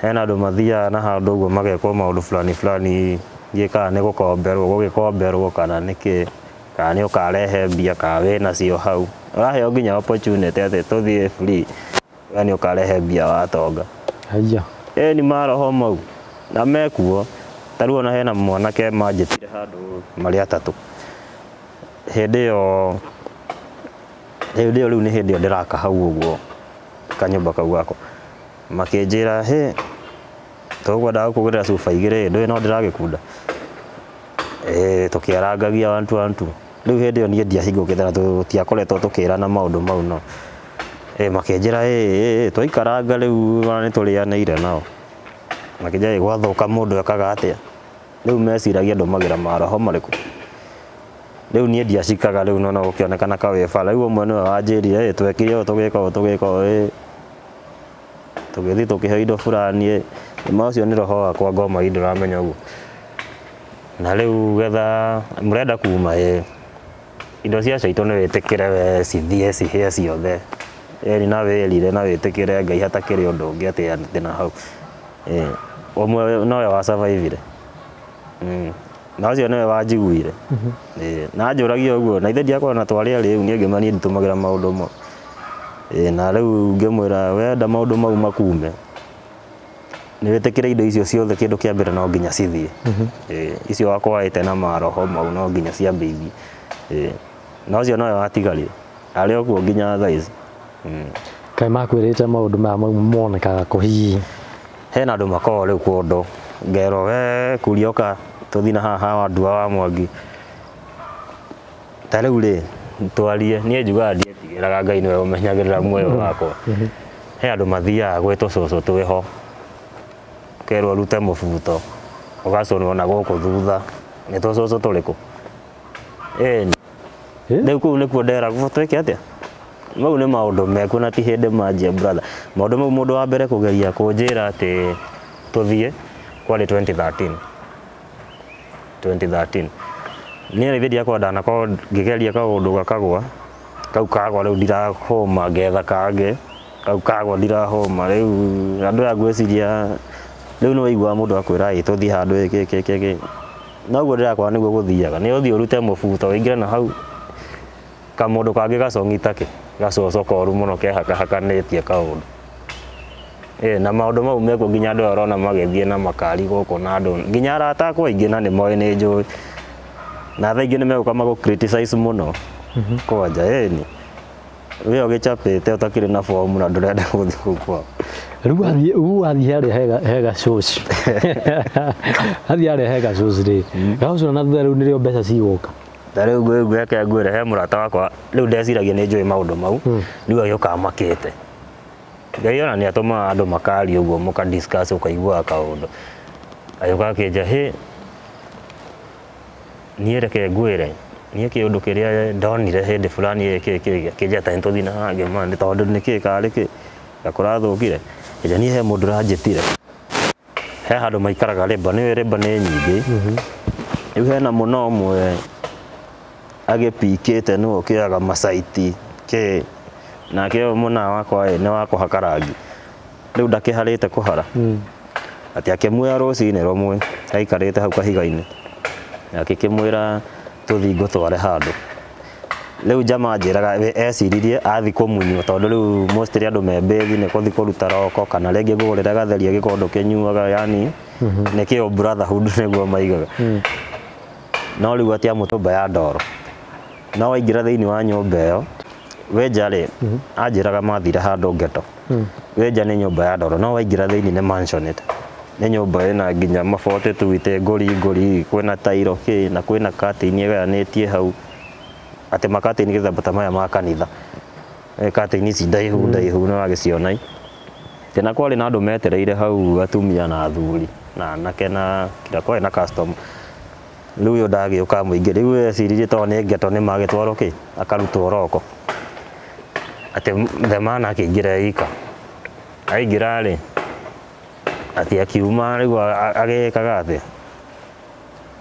S2: hena andũ mathiaga na handũ ũguo magekwo maũndũ fulani fulani ndiũĩ kana nĩ gũkomberwo gũgĩkomberwo kana nĩkĩ kana nĩ ũkarehe mbia kana wĩnacio hau ũraheo nginya opportunity atĩ tũthiĩ free we nĩ ũkarehe mbia watonga.
S1: Haiya.
S2: Ĩ nĩ maroho mau na mekuo ta rĩu ona hena mwanake manjĩtire handũ marĩ atatũ hĩndĩ ĩyo rĩu nĩ hĩndĩ ĩyo ndĩraka hau ũguo kanyũmba kau gakwa makĩnjĩra hĩ tũkwendaga gũkũgũrĩra cuba igĩrĩ ndũĩ no ndĩragĩkunda ĩ tũkĩarangagia one two one two rĩu hĩndĩ ĩyo niĩ ndiahingũkĩte na tũtiakoretwo tũkĩrana maũndũ mau no ĩ makĩnjĩra ĩ twaikaranga rĩu ona nĩ tũrĩanĩire nao makĩnjĩra gwathũka mũndũ ekaga atĩa rĩu meciragia ndũmagĩra maroho marĩkũ rĩu niĩ ndiacikaga rĩu no gũkĩonekana kawĩbara rĩu ũmwe nĩwe wanjĩrire ĩ twekire ũũ tũgĩka ũũ tũgĩka ũũ ĩ tũgĩthiĩ tũkĩheo indo fulani ĩ ma ũcio nĩ roho wakwa ngoma ndũramenya ũguo na rĩu getha mũrenda kuma ĩ indo cia caitũ nĩ wĩtĩkĩre we cithiĩ cihĩe ciothe ĩni na wĩrire na wĩtĩkĩre Ngai hatakĩrĩ ũndũ ũngĩ atĩ atĩ na hau ĩ ũmwe nowe wa survive-ire na ũcio nĩwe wanjiguire ĩ na anjũragia ũguo na ithe ndiakorwo na twarĩ rĩu niĩ ngĩmenya niĩ nditũmagĩra maũndũ mau ĩ na rĩu ngĩmwĩra wenda maũndũ mau makume nĩ wĩtĩkĩre indo icio ciothe kĩndũ kĩa mbere no nginya cithiĩ ĩ icio wakwaĩte na maroho mau no nginya ciambe ithiĩ ĩ na ũcio nowe watigarire arĩ o kuo nginya thaa ici.
S1: Kaĩ makwĩrĩte maũndũ maya mau monekaga kũ hihi?
S2: Hena andũ makoragwo rĩu kũndũ ngerwo we kuria ũka tũthiĩ na haha Wandua wa Mwangi ta rĩu rĩ twarie niĩ njugaga ndietigĩraga Ngai nĩwe ũmenyagĩrĩra muoyo wakwa he andũ mathiaga gwĩ tũcũcũ twĩho ũkerwo ũrute mũbuto ũgacũnwo na gũkũ thutha nĩ tũcũcũ tũrĩkũ ĩni rĩu kũu nĩkuo nderagwo twĩke atĩa mau nĩ maũndũ mekuo na ti hĩndĩ manjia brother maũndũ mau mũndũ wa mbere kũgeria kũnjĩra atĩ tũthiĩ kwarĩ 2013 niĩ rĩu ndiakorwo ndanakorwo ngĩgeria kaũndũ gakagwa kau kagwa rĩu ndirahũma ngetha kangĩ kau kagwa ndirahũma rĩu andũ aya ngwĩciria rĩu nĩ waiguaga mũndũ akwĩra ĩ tũthiĩ handũ ĩ kĩ kĩ kĩ kĩ noguo ndĩrakora nĩguo gũthiaga nĩ ũthiĩ ũrute mũbuto ũingĩre na hau kamũndũ kangĩ gacong'i kĩ gacoco koru mũno kehakahakanĩtie kaũndũ ĩ na maũndũ mau mekuo nginya andũ aya ũrona magĩthiĩ na makari gũkũ na andũ nginya arata akwa aingĩ na nĩ moĩ nĩ njũĩ na thaa ingĩ nĩ megũka magũ criticize mũno kwanja ĩni we ũgĩchapĩte ũtakĩrĩ na fomu na ndũrenda gũthiĩ kũu kwao
S1: Rĩu wathiĩ harĩa he gacũci athiĩ harĩa he gacũci rĩ gacũci na thutha rĩu nĩrĩo mbeca cigũka
S2: ta rĩu ngwĩke ngwĩre he mũrata wakwa rĩu ndeciragia nĩ njũĩ maũndũ mau rĩu agĩũka amakĩte Ngai ona nĩ atũmaga andũ makaria ũguo mũka discuss ũkaiguaga kaũndũ agĩũka akĩnja hĩ niĩ reke ngwĩre niĩ kĩũndũ kĩrĩa ndonire hĩndĩ fulani kĩ kĩ akĩnja ta nĩtũthiĩ na haha ngĩmana nĩ tondũ nĩkĩ karĩ kĩ gakũrathũkire kĩnja niĩ he mũndũ ũranjĩtire he handũ maikaraga rĩmba nĩũĩ rĩmba nĩ nyingĩ rĩu hena mũno ũmwe agĩpikĩte nĩwe ũkĩoyaga macaiti kĩ nake ũyũ mũna wakwa ĩ nĩ wa kũhaka rangi rĩu ndakĩharĩte kũhara atĩ akĩmuoya rũcinĩ rũmwe aikarĩte hau kahiga-inĩ akĩkĩmwĩra tũthiĩ ngũtware handũ rĩu jamaa anjĩraga eciririe athiĩ kũmunywo tondũ rĩu mostly andũ me mbĩthi nĩ gũthiĩ kũruta roko kana rĩngĩ ngũgũrĩre gatheria gĩkondo kĩnyuaga yani nĩkĩo brotherhood nĩguo maigaga no rĩu atĩ amũtũmba ya ndoro no waingĩra thĩinĩ wa nyũmba ĩyo wenja rĩ anjĩraga mathire handũ ghetto wenja nĩ nyũmba ya ndoro no waingĩra thĩinĩ nĩ mansionette Nĩ nyũmba ĩna nginya mabote tu ite ngũri ngũri, kwĩna tairo kĩ na kwĩna curtain ĩgayanĩtie hau, atĩ makatĩini gĩthemba ta maya ma kanitha. Curtain ici ndaihu ndaihu nĩ wagĩciona. Tena kwarĩ na andũ metereire hau, atumia na athuri na anake na kira, kwarĩ na customer. Rĩu ũyũ ndagĩũka mũingĩ, rĩu eciririe tondũ nĩ ngeto nĩ magĩtwarwo kĩ akarutwo roko. Atĩ the man akĩingĩra ika, aingĩra rĩ atĩ akiuma rĩu agĩkaga atĩa?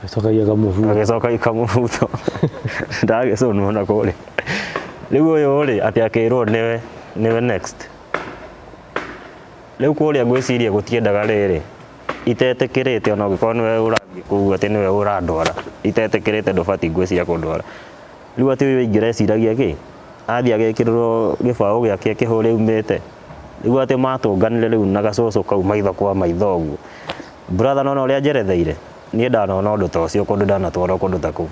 S1: Agĩcokagia kamũbuto.
S2: Agĩcoka ikamũbuto ndagĩcũnwo na kũrĩa. Rĩu ũyũ rĩ atĩ akĩrwo nĩwe nĩwe next. Rĩu kũrĩa ngwĩciria gũtiendaga rĩrĩ itetĩkĩrĩte, ona ũngĩkorwo nĩwe ũrathiĩ kũu atĩ nĩwe ũrandwara, itetĩkĩrĩte ndũbatiĩ ngwĩciria kũndwara. Rĩu atĩ ũyũ aingĩra eciragia kĩ, athiĩ agĩkĩrĩrwo gĩbaũ gĩake kĩhũre umĩte. Rĩu atĩ matũnganire rĩu na gacũcũ kau maitho kwa maitho ũguo. Brother, nona ũrĩa njeretheire, niĩ ndanona ũndũ ta ũcio kũndũ ndanatwarwo kũndũ ta kũu.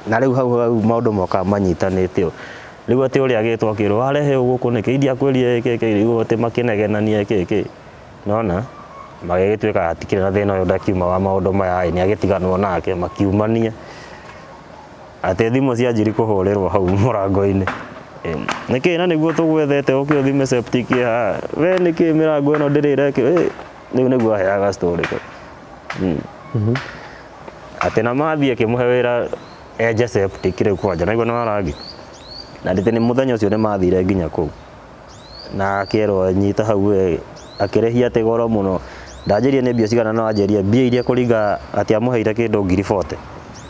S2: Na rĩu hau hau maũndũ mokaga manyitanĩte ũũ. Rĩu atĩ ũrĩa agĩtwo akĩrwo warehe ũũ gũkũ nĩkĩ, indiakwĩrire kĩ kĩ, rĩu atĩ makĩnegenania kĩ kĩ. Nona magĩgĩtuĩka hatikĩrĩ na thĩna ũyũ ndakiuma wa maũndũ maya ĩ, nĩ agĩtiganwo nake makiumania. Atĩ thimũ cianjiri kũhũrĩrwo hau mũrango-inĩ. Nĩkĩ na nĩguo tũgwethete ũke ũthime septic haha, we nĩkĩ mĩrango ĩno ndĩrĩ ĩrekĩrwo, rĩu nĩguo aheaga story. Atĩ na mathiĩ akĩmũhe wĩra enje septic rĩu kwanja, naigua nĩ warangi. Na ndĩtĩ nĩ mũthenya ũcio nĩ mathire nginya kũu. Na akĩrwo nyita hau we, akĩrĩhia atĩ goro mũno. Ndanjĩrire nĩ mbia cigana, no anjĩrire mbia iria kũringa atĩ amũheire kĩndũ 40,000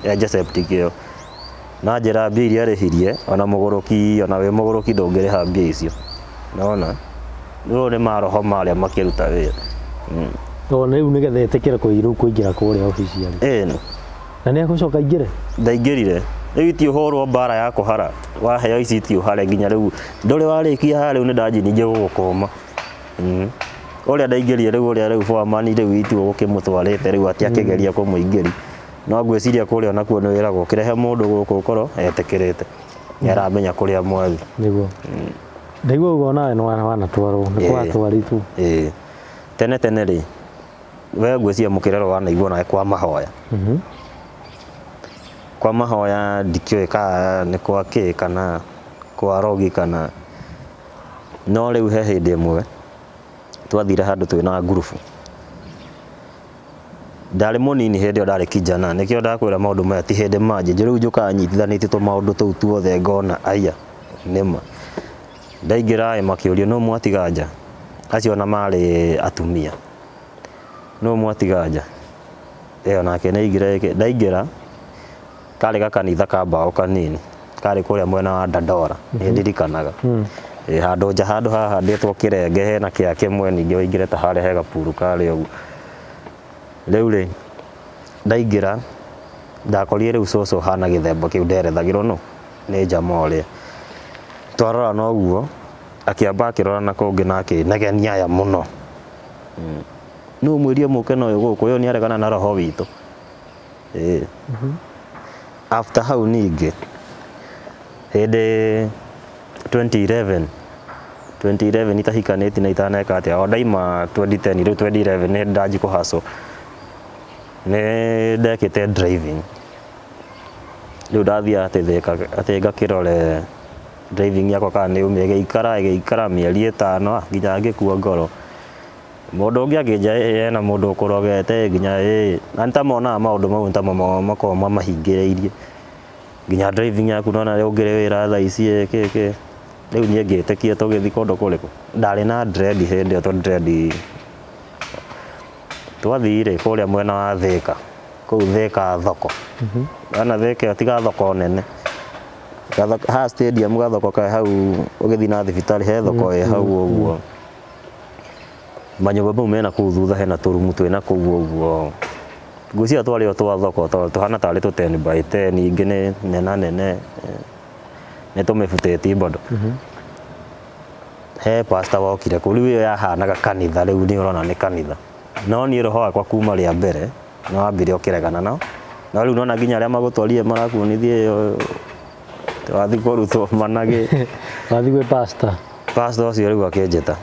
S2: enje septic ĩyo. Na njĩra mbia iria arĩhirie, ona mũgũrũki, ona wĩ mũgũrũki ndũngĩrĩha mbia icio. Nona rĩu nĩ maroho marĩa makĩruta wĩra.
S1: O rĩu nĩgetha ĩtĩkĩre rĩu kũingĩra kũrĩa obici arĩ.
S2: Ĩni.
S1: Na nĩ egũcoka aingĩre?
S2: Ndaingĩrire. Rĩu itiũhũrwo mbara ya kũhara, waheo ici itiũhare nginya rĩu ndũrĩ warĩkia haha, rĩu nĩ ndanji ningĩ gũgũkũma. Ũrĩa ndaingĩrire rĩu, ũrĩa rĩu foreman rĩu itua gũkĩmũtwarĩte rĩu atĩ akĩgeria kũmũingĩria. No ngwĩciria kũrĩa onakuo nĩ wĩragwo ũkĩrehe mũndũ gũkũ ũkorwo etĩkĩrĩte, nĩ aramenya kũrĩa mwathi.
S1: Nĩguo. Ndaigua ũguo nawe nĩ wanatwarwo, nĩ kwatwarĩtwo.
S2: Ĩĩ. Tene tene rĩ, we ngwĩciria mũkĩrerwo wanaigua nawe kwa mahoya. Kwa mahoya ndikĩũĩ kana nĩ kwa kĩ kana kwa rogi kana, no rĩu he hĩndĩ ĩmwe twathire handũ twĩna ngurubu. Ndarĩ mũnini hĩndĩ ĩyo, ndarĩ kijana, nĩkĩo ndakwĩra maũndũ maya ti hĩndĩ manjĩ. Rĩu njũkaga nyitithanĩtie tũmaũndũ tũu tuothe ngona aya nĩma. Ndaingĩra ĩ makĩũria nũ mwatiga nja, acio ona marĩ atumia, nũ mwatiga nja, ĩyo nake nĩ aingĩra. Ndaingĩra karĩ gakanitha ka mbaũ kanini karĩ kũrĩa mwena wa Dandora, nĩ ndirikanaga. Handũ nja, handũ hahandĩtwo kĩrenge hena kĩa kĩmwe, ningĩ waingĩre ta harĩa he gapuru karĩ ũguo. Rĩu rĩ ndaingĩra ndakorire rĩu cũcũ hana gĩthemba kĩu nderethagĩrwo no nĩ njama ũrĩa twarora noguo, akĩamba akĩrora na kũngĩ na akĩnegenia aya mũno, nũ mwĩrie mũke na ũyũ gũkũ, ũyũ nĩ aregana na roho witũ. Ĩĩ. After hau ningĩ hĩndĩ 2011 itahikanĩtie na itaneka atĩa, o ndaima 2010, rĩu 2011 nĩ ndanji kũhacwo, nĩ ndekĩte driving. Rĩu ndathiaga atĩ Thĩka atĩ ngakĩrore driving yakwa kana nĩ yumire, ĩgĩikara ĩgĩikara mĩeri 5 nginya ngĩkua ngoro. Mũndũ ũngĩ akĩnja ena mũndũ ũkũrogete nginya ĩ, na nĩ ta monaga maũndũ mau nĩ ta makoragwo mamahingĩrĩirie nginya driving yaku, nona rĩu ũngĩrĩ wĩra thaa ici ĩ kĩ kĩ. Rĩu niĩ ngĩtĩkia tũgĩthiĩ kũndũ kũrĩkũ, ndarĩ na dread hĩndĩ ĩyo, tondũ dread twathire kũrĩa mwena wa Thĩka, kũu Thĩka thoko, ona Thĩka ĩyo tiga thoko nene, haha stadium gathoko ka hau ũgĩthiĩ na thibitarĩ he thoko ĩ hau ũguo, manyũmba mau mena kũu thutha hena tũrumu twĩna kũu ũguo, ngwĩciria twarĩ o twa thoko tondũ tũhana tarĩ tũ 10 by 10, ingĩ nĩ nena nene, nĩ tũmĩbutĩti bado. He pastor wokire kũu, rĩu ĩyo yahanaga kanitha, rĩu nĩ ũrona nĩ kanitha, no niĩ roho wakwa kuma rĩa mbere nĩ wambire ũkĩregana nao, no rĩu nona nginya arĩa magũtwarire marakuonithia ĩyo wathiĩ kũrutwo managĩ.
S1: Wathiĩ gwĩ pastor.
S2: Pastor ũcio rĩu akĩnjĩta.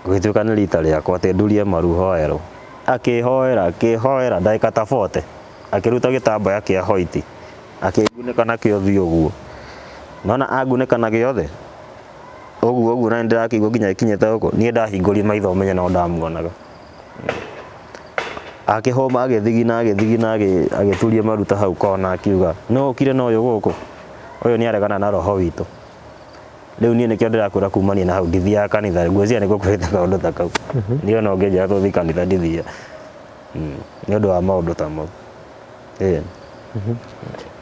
S2: Gũgĩtuĩka nĩ rita rĩakwa atĩ ndurie maru hoerwo. Akĩhoera akĩhoera ndagĩka ta 40 akĩruta gĩtambaya kĩa hoiti akĩngunĩka nakĩo ũthiũ ũguo. Nona angunĩka na gĩothe ũguo ũguo na nĩndĩrakĩigua nginya ĩkinyĩte gũkũ. Niĩ ndahingũrie maitho menye no ndamuonaga. Akĩhũma agĩthigina agĩthigina agĩturia maruta hau kona akiuga no ũkire na ũyũ gũkũ. Ũyũ nĩ aregana na roho witũ. Rĩu niĩ nĩkĩo ndĩrakwĩra kumania na hau ndithiaga kanitha ngwĩciria nĩ gũkwĩrĩte kaũndũ ta kau. Niĩ ona ũngĩnjĩra tũthiĩ kanitha ndithiaga. Nĩ ũndũ wa maũndũ ta mau. Ĩĩ.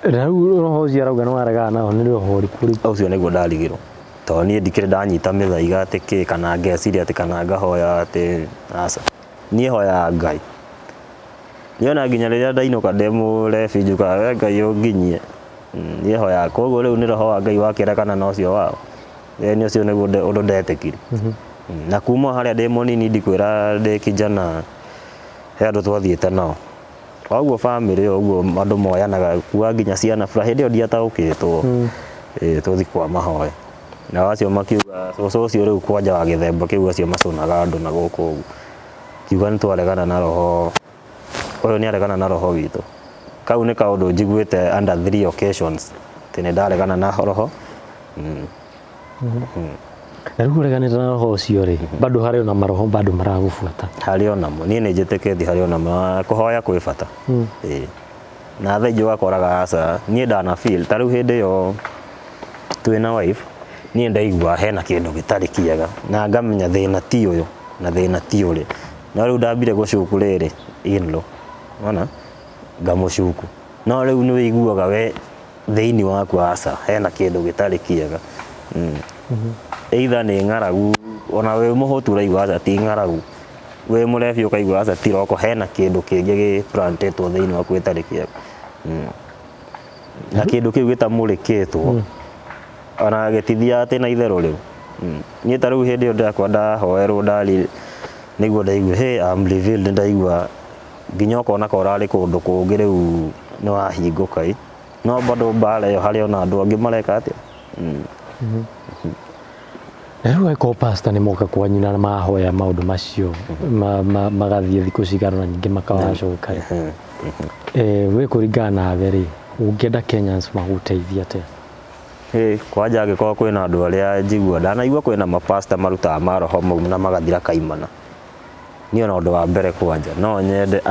S1: Na rĩu roho ũcio arauga nĩ waregana nao nĩ roho ũrĩkũ rĩu?
S2: Ũcio nĩguo ndarigirwo. Tondũ niĩ ndikĩrĩ ndanyita mĩthaiga atĩ kĩ kana ngeciria atĩ kana ngahoya atĩ aca. Niĩ hoyaga Ngai. Niĩ ona nginya rĩrĩa ndainũka ndĩ mũrebi njugaga we Ngai ũnginyie. Niĩ hoyaga koguo rĩu nĩ roho wa Ngai wakĩrekana na ũcio wao. Ĩĩ ũcio nĩguo ũndũ ndetĩkirie. Na kuma harĩa ndĩ mũnini ndikwĩra ndĩ kijana he andũ twathiĩte nao. Koguo bamĩrĩ ũguo andũ moyanaga kuga nginya ciana hĩndĩ ĩyo ndiataũkĩtwo. Ĩĩ tũthiĩ kwa mahoya. Nao acio makiuga cũcũ ũcio rĩu kwanja wa gĩthemba kĩu acio macunaga andũ na gũkũ ũguo. Kiuga nĩ twaregana na roho ũyũ nĩ aregana na roho witũ. Kau nĩ kaũndũ njiguĩte under 3 occasions atĩ nĩ ndaregana na roho.
S1: Na rĩu ũreganĩte na roho ũcio rĩ, bado harĩ ona maroho bado maragũbuata.
S2: Harĩ onamo, niĩ nĩ njĩtĩkĩtie harĩ onamo kũhoya kwĩ bata. Ĩĩ. Na thaa ingĩ ũgakoraga aca niĩ ndana feel ta rĩu hĩndĩ ĩyo twĩna wife niĩ ndaigua hena kĩndũ gĩtarĩ kĩega na ngamenya thĩna ti ũyũ na thĩna ti ũrĩa. No rĩu ndambire gũcuku rĩrĩ in-law. Wona? Ngamũcuku. No rĩu nĩ wĩiguaga we thĩinĩ waku aca hena kĩndũ gĩtarĩ kĩega. Either nĩ ng'aragu ona wĩ mũhũtu ũraigua aca ti ng'aragu. Wĩ mũrebi ũkaigua aca ti roko hena kĩndũ kĩngĩ gĩ plantĩtwo thĩinĩ waku gĩtarĩ kĩega. Na kĩndũ kĩu gĩtamũrĩkĩtwo ona gĩtithiaga atĩ na itherũ rĩu. Niĩ ta rĩu hĩndĩ ĩyo ndĩrakwa ndahoerwo ndari nĩguo ndaigua hey I'm revealed ndaigua nginya ũkona ka ũrarĩ kũndũ kũngĩ rĩu nĩ wahingũka ĩ. No bado mbara ĩyo harĩ ona andũ angĩ mareka atĩa.
S1: Na rĩu angĩkorwo pastor nĩ moka kwanyu na mahoya maũndũ macio magathiĩ thikũ cigana ũna nyingĩ makawacoka rĩ. We kũringana nawe rĩ, ũngĩenda Kenyans magũteithie atĩa?
S2: Kwanja angĩkorwo kwĩna andũ arĩa njigua ndanaigua kwĩna mapasta marutaga maroho mau na magathira kaimana. Niĩ ona ũndũ wa mbere kwanja no nyende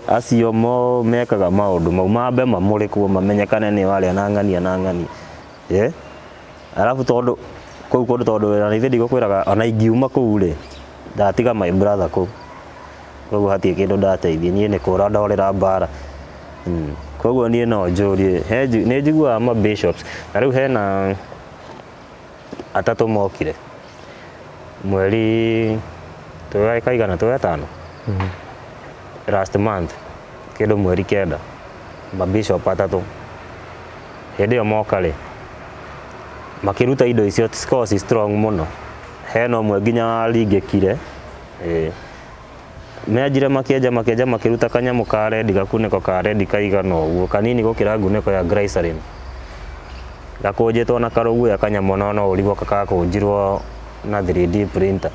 S2: acio mo mekaga maũndũ mau mambe mamũrĩkwo mamenyekane nĩ arĩa na ng'ania na ng'ania. Ĩĩ. Arabu tondũ kũu kũndũ tondũ wĩra ithe ndigũkwĩraga ona ingiuma kũu rĩ ndatiga my brother kũu. Koguo hatirĩ kĩndũ ndateithia niĩ nĩ kũra ndorĩra mbara. Koguo niĩ no njũrie nĩ njiguaga ma bishops na rĩu hena atatũ mokire mweri kaigana twetano last month kĩndũ mweri 9 ma bishop atatũ hĩndĩ ĩyo moka rĩ makĩruta indo icio cikoragwo ci strong mũno hena ũmwe nginya waringĩkire. Ĩĩ. Menjire makĩenja makĩenja makĩruta kanyamũ ka rendi gakunĩko ka rendi kaigana ũguo kanini gũkĩra ngunĩko ya glycerin gakũnjĩtwo na karũguoya kanyamũ no no ũrigwo kakũnjirwo na 3D printer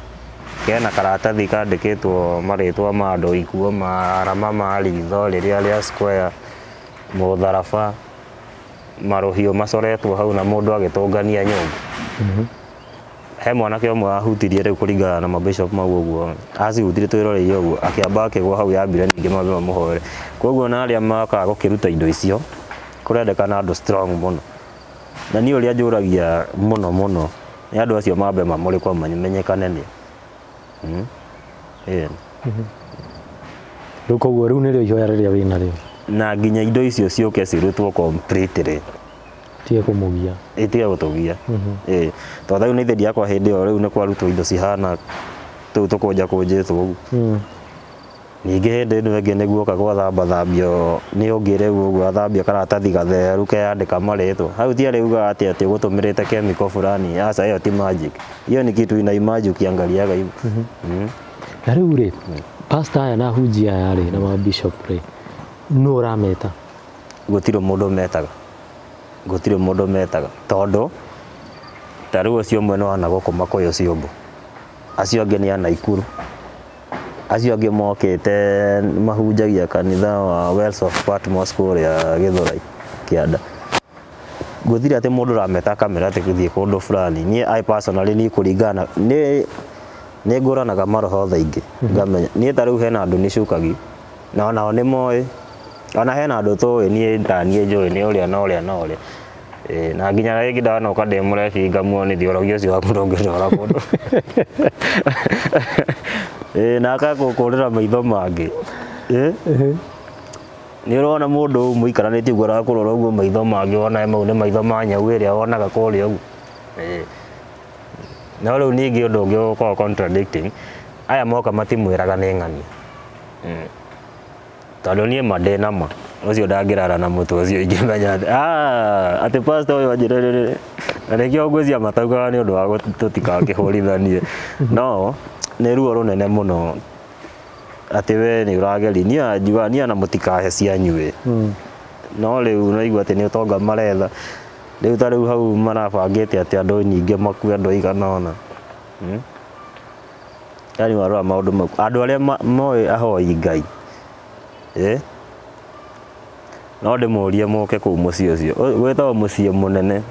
S2: kena karatathi kandĩkĩtwo marĩtwa ma andũ ikuo ma arama ma ritho rĩrĩa rĩa square mũtharaba marũhiũ macoretwo hau na mũndũ agĩtũngania nyũngũ. He mwanake ũmwe wahutirie rĩu kũringana na mabishop mau ũguo acihutirie twĩroreire ũguo akĩamba akĩgwa hau yambire ningĩ mambe mamũhoere. Koguo na arĩa mokaga gũkĩruta indo icio kũrendekana andũ strong mũno. Na niĩ ũrĩa njũragia mũno mũno nĩ andũ acio mambe mamũrĩkwo mamenyekane nĩ. Ĩĩ.
S1: Rĩu koguo rĩu nĩrĩo ihoya rĩrĩa wĩna rĩo.
S2: Na nginya indo icio ciũke cirutwo completely.
S1: Itige kũmũgia.
S2: Itige gũtũgia. Ĩĩ. Tondũ rĩu nĩ ithe ndiakwa hĩndĩ ĩyo rĩu nĩ kwarutwo indo cihana tũu tũkũnjakũnjĩtwo ũguo. Ningĩ hĩndĩ ĩno ĩngĩ nĩguoka gwathambathambio nĩ ũngĩ rĩu ũguo athambia karatathi gatheru keyandĩka marĩtwa. Hau ti arĩugaga atĩ atĩ ũgũtũmĩrĩte chemical fulani aca ĩyo ti magic. Hiyo ni kitu ina imagine ukiangaliaga hivyo.
S1: Na rĩu rĩ pastor aya na hunjia aya rĩ na ma bishop rĩ nũ ũrameta?
S2: Gũtirĩ mũndũ metaga. Gũtirĩ mũndũ metaga tondũ ta rĩu ũcio ũmwe nĩ wana gũkũ Makũyũ Ciũmbũ. Acio angĩ nĩ a Naikuru. Acio angĩ mokĩte mahunjagia kanitha wa Wells of Patmos kũrĩa Gĩthũrai kĩanda. Gũtirĩ atĩ mũndũ ũrameta akamera atĩ gũthiĩ kũndũ fulani. Niĩ I personally niĩ kũringana nĩ nĩ ngũranaga maroho thaa ingĩ ngamenya niĩ ta rĩu hena andũ nĩcukagi na onao nĩ moĩ ona hena andũ tũĩ niĩ ta niĩ njũĩ nĩ ũrĩa na ũrĩa na ũrĩa. Na nginya rĩngĩ ndanoka ndĩ mũrebi ngamuonithia ũrogi ũcio waku ndũngĩndwara kũndũ. Na akagũkũrĩra maitho mangĩ. Nĩ ũrona mũndũ mũikaranĩtie ũguo arakũrora ũguo maitho mangĩ wona mau nĩ maitho ma nyau ĩrĩa wonaga kũrĩa ũguo. No rĩu ningĩ ũndũ ũngĩ ũkoragwo contradicting, aya moka matimwĩraga nĩ ng'ania. Tondũ niĩ ma ndĩ nama ũcio ndangĩrara na mũtwe ũcio ingĩmenya atĩ atĩ pastor ũyũ anjĩrĩrĩrĩ na nĩkĩo ngwĩciria mataugaga nĩ ũndũ wa tũtikakĩhũrithanie. No nĩ ruo rũnene mũno atĩ we nĩ ũrageria niĩ njugaga niĩ ona mũtikahe cianyu ĩ. No rĩu naigua atĩ nĩ ũtonga maretha. Rĩu ta rĩu hau marabangĩte atĩ andũ nyingĩ makue andũ aigana ũna. Yani warora maũndũ mau andũ arĩa moĩ ahoi Ngai no ndĩmũrie mũke kũu mũciĩ ũcio gwĩtagwo mũciĩ mũnene.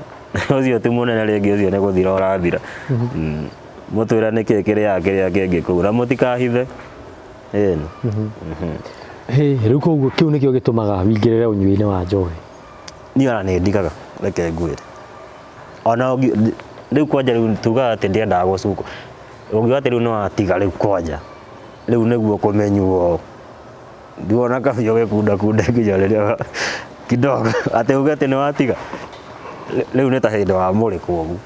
S2: Ũcio ti mũnene rĩngĩ ũcio nĩ gũthira ũrathira. Mũtwĩre nĩkĩĩ kĩrĩaga kĩrĩa kĩngĩ kũu na mũtikahithe. Ĩni.
S1: Rĩu koguo kĩu nĩkĩo gĩtũmaga wĩingĩrĩre ũnyui-inĩ wa njohi.
S2: Niĩ ona nĩ ndigaga reke ngwĩre. Ona rĩu kwanja rĩu tugaga atĩ ndiendaga gũcukwo. Ũngiuga atĩ rĩu nĩ watiga rĩu kwanja rĩu nĩguo kũmenyuo. Nduona kabiũ gĩkundakunda nginya rĩrĩa kidogo atĩ uge atĩ nĩ watiga. Rĩu nĩ ta hĩndĩ wa mũrĩkwo ũguo.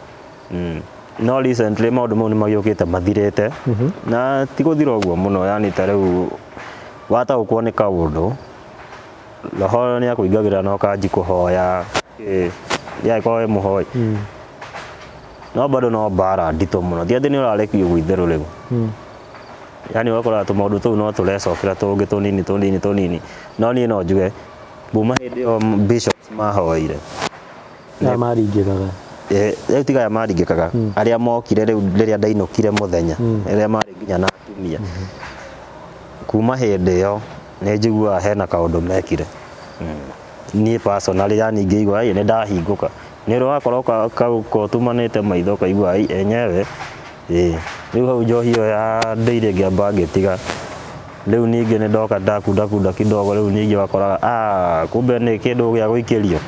S2: No recently maũndũ mau nĩ magĩũkĩte mathirĩte na ti gũthira ũguo mũno yani ta rĩu wataũkwo nĩ kaũndũ roho nĩ akũingagĩrĩra na ũkanji kũhoya nĩ wĩ mũhoi. No bado no mbara nditũ mũno ti atĩ nĩ ũrarekio ũguo itherũ rĩu. Yani ũgakora tũmaũndũ tũu no tũrecokera tũngĩ tũnini tũnini tũnini no niĩ no njuge kuma hĩndĩ ĩyo bishops mahoire
S1: Aya maringĩkaga.
S2: Rĩu tiga aya maringĩkaga arĩa mokire rĩu rĩrĩa ndainũkire mũthenya rĩrĩa marĩ nginya na atumia. Kuma hĩndĩ ĩyo nĩ njiguaga hena kaũndũ mekire. Niĩ personally yani ngĩigua nĩ ndahingũka. Nĩ ũrĩ wakorwo ũtumanĩte maitho ũkaigua enyewe. Rĩu hau njohi ĩyo ya ndĩire ngĩamba ngĩtiga. Rĩu ningĩ nĩ ndoka ndakundakunda kidogo rĩu ningĩ wakoraga kumbe nĩ kĩndũ gĩa gũikĩrio.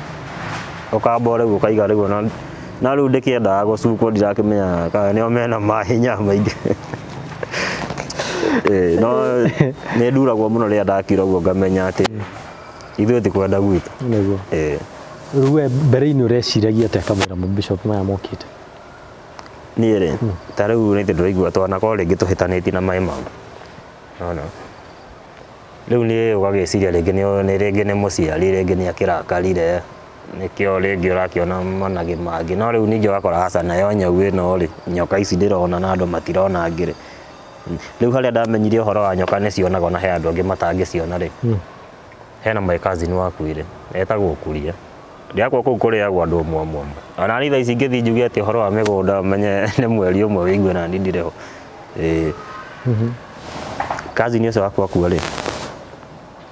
S2: Ũkamba rĩu ũkaiga rĩu na rĩu ndĩkĩendaga gũcukwo ndirakĩmenya kana nĩo mena mahinya maingĩ. No nĩ nduragwo mũno rĩrĩa ndakira ũguo ngamenya atĩ ithuĩ ti kwenda gwitũ.
S1: Nĩguo. Rĩu we mbere-inĩ ũreciragia atĩa kamũira mabishop maya mokĩte?
S2: Niĩ rĩ ta rĩu nĩ ndĩraigua twanakorwo rĩngĩ tũhĩtanĩtie na maĩ mau. Nona. Rĩu niĩ ũgagĩciria rĩngĩ nĩ rĩngĩ nĩ mũciari rĩngĩ nĩ akĩrakarire nĩkĩo rĩngĩ ũrakĩona managĩ mangĩ no rĩu ningĩ ũgakora aca nayo nyau ĩno rĩ nyoka ici ndĩrona na andũ matirona ngĩrĩ. Rĩu harĩa ndamenyire ũhoro wa nyoka nĩ cionagwo na he andũ angĩ matangĩciona rĩ. Hena my cousin wakuire etagwo Kuria. Ndĩakwa kũu kũrĩagwo andũ ũmwe ũmwe. Ona niĩ thaa ici ingĩthiĩ njuge atĩ ũhoro wa mĩgũnda menye nĩ mweri ũmwe wĩigue na niĩ ndirĩ ho. Cousin ũcio wakwa akua rĩ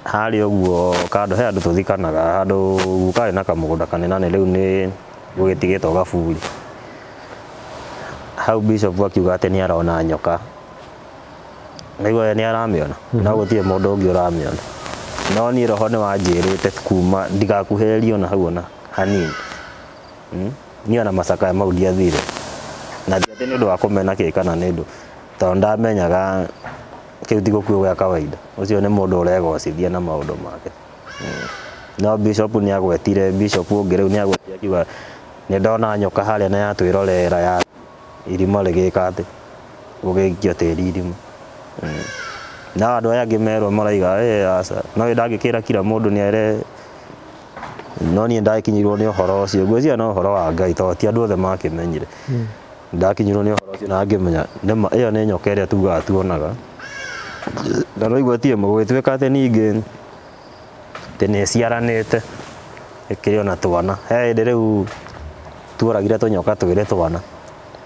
S2: harĩa ũguo kando he andũ tũthikanaga handũ karĩ na kamũgũnda kanene rĩu nĩ gũgĩtigĩtwo gaburi. Hau bishop akiuga atĩ nĩ arona nyoka. Naigua nĩ aramĩona no gũtirĩ mũndũ ũngĩ ũramĩona. No niĩ roho nĩ wanjĩrĩte kuma ndigakuhĩrĩrie ona hau ona hanini. Niĩ ona macakaya mau ndiathire. Na ti atĩ nĩ ũndũ wa kũmena kĩ kana nĩ ũndũ tondũ ndamenyaga kĩu ti gũkua gĩa kawaida. Ũcio nĩ mũndũ ũregocithia na maũndũ make. No bishop nĩ agwetire bishop ũngĩ rĩu nĩ agwetire akiuga nĩ ndona nyoka harĩa na yatwĩrorera ya irima rĩgĩka atĩ gũgĩikio tĩri irima. Na andũ aya angĩ merwo maraiga aca no ndangĩkĩra kila mũndũ nĩ ere no niĩ ndakinyirwo nĩ ũhoro ũcio ngwĩciria no ũhoro wa Ngai tondũ ti andũ othe makĩmenyire. Ndakinyirwo nĩ ũhoro ũcio na ngĩmenya nĩma ĩyo nĩ nyoka ĩrĩa tugaga tuonaga. Na no tie mũgũgĩtuĩka atĩ ningĩ atĩ nĩ ĩciaranĩte ĩkĩrĩ ona twana. He hĩndĩ rĩu tuoragire tũnyoka twĩrĩ twana.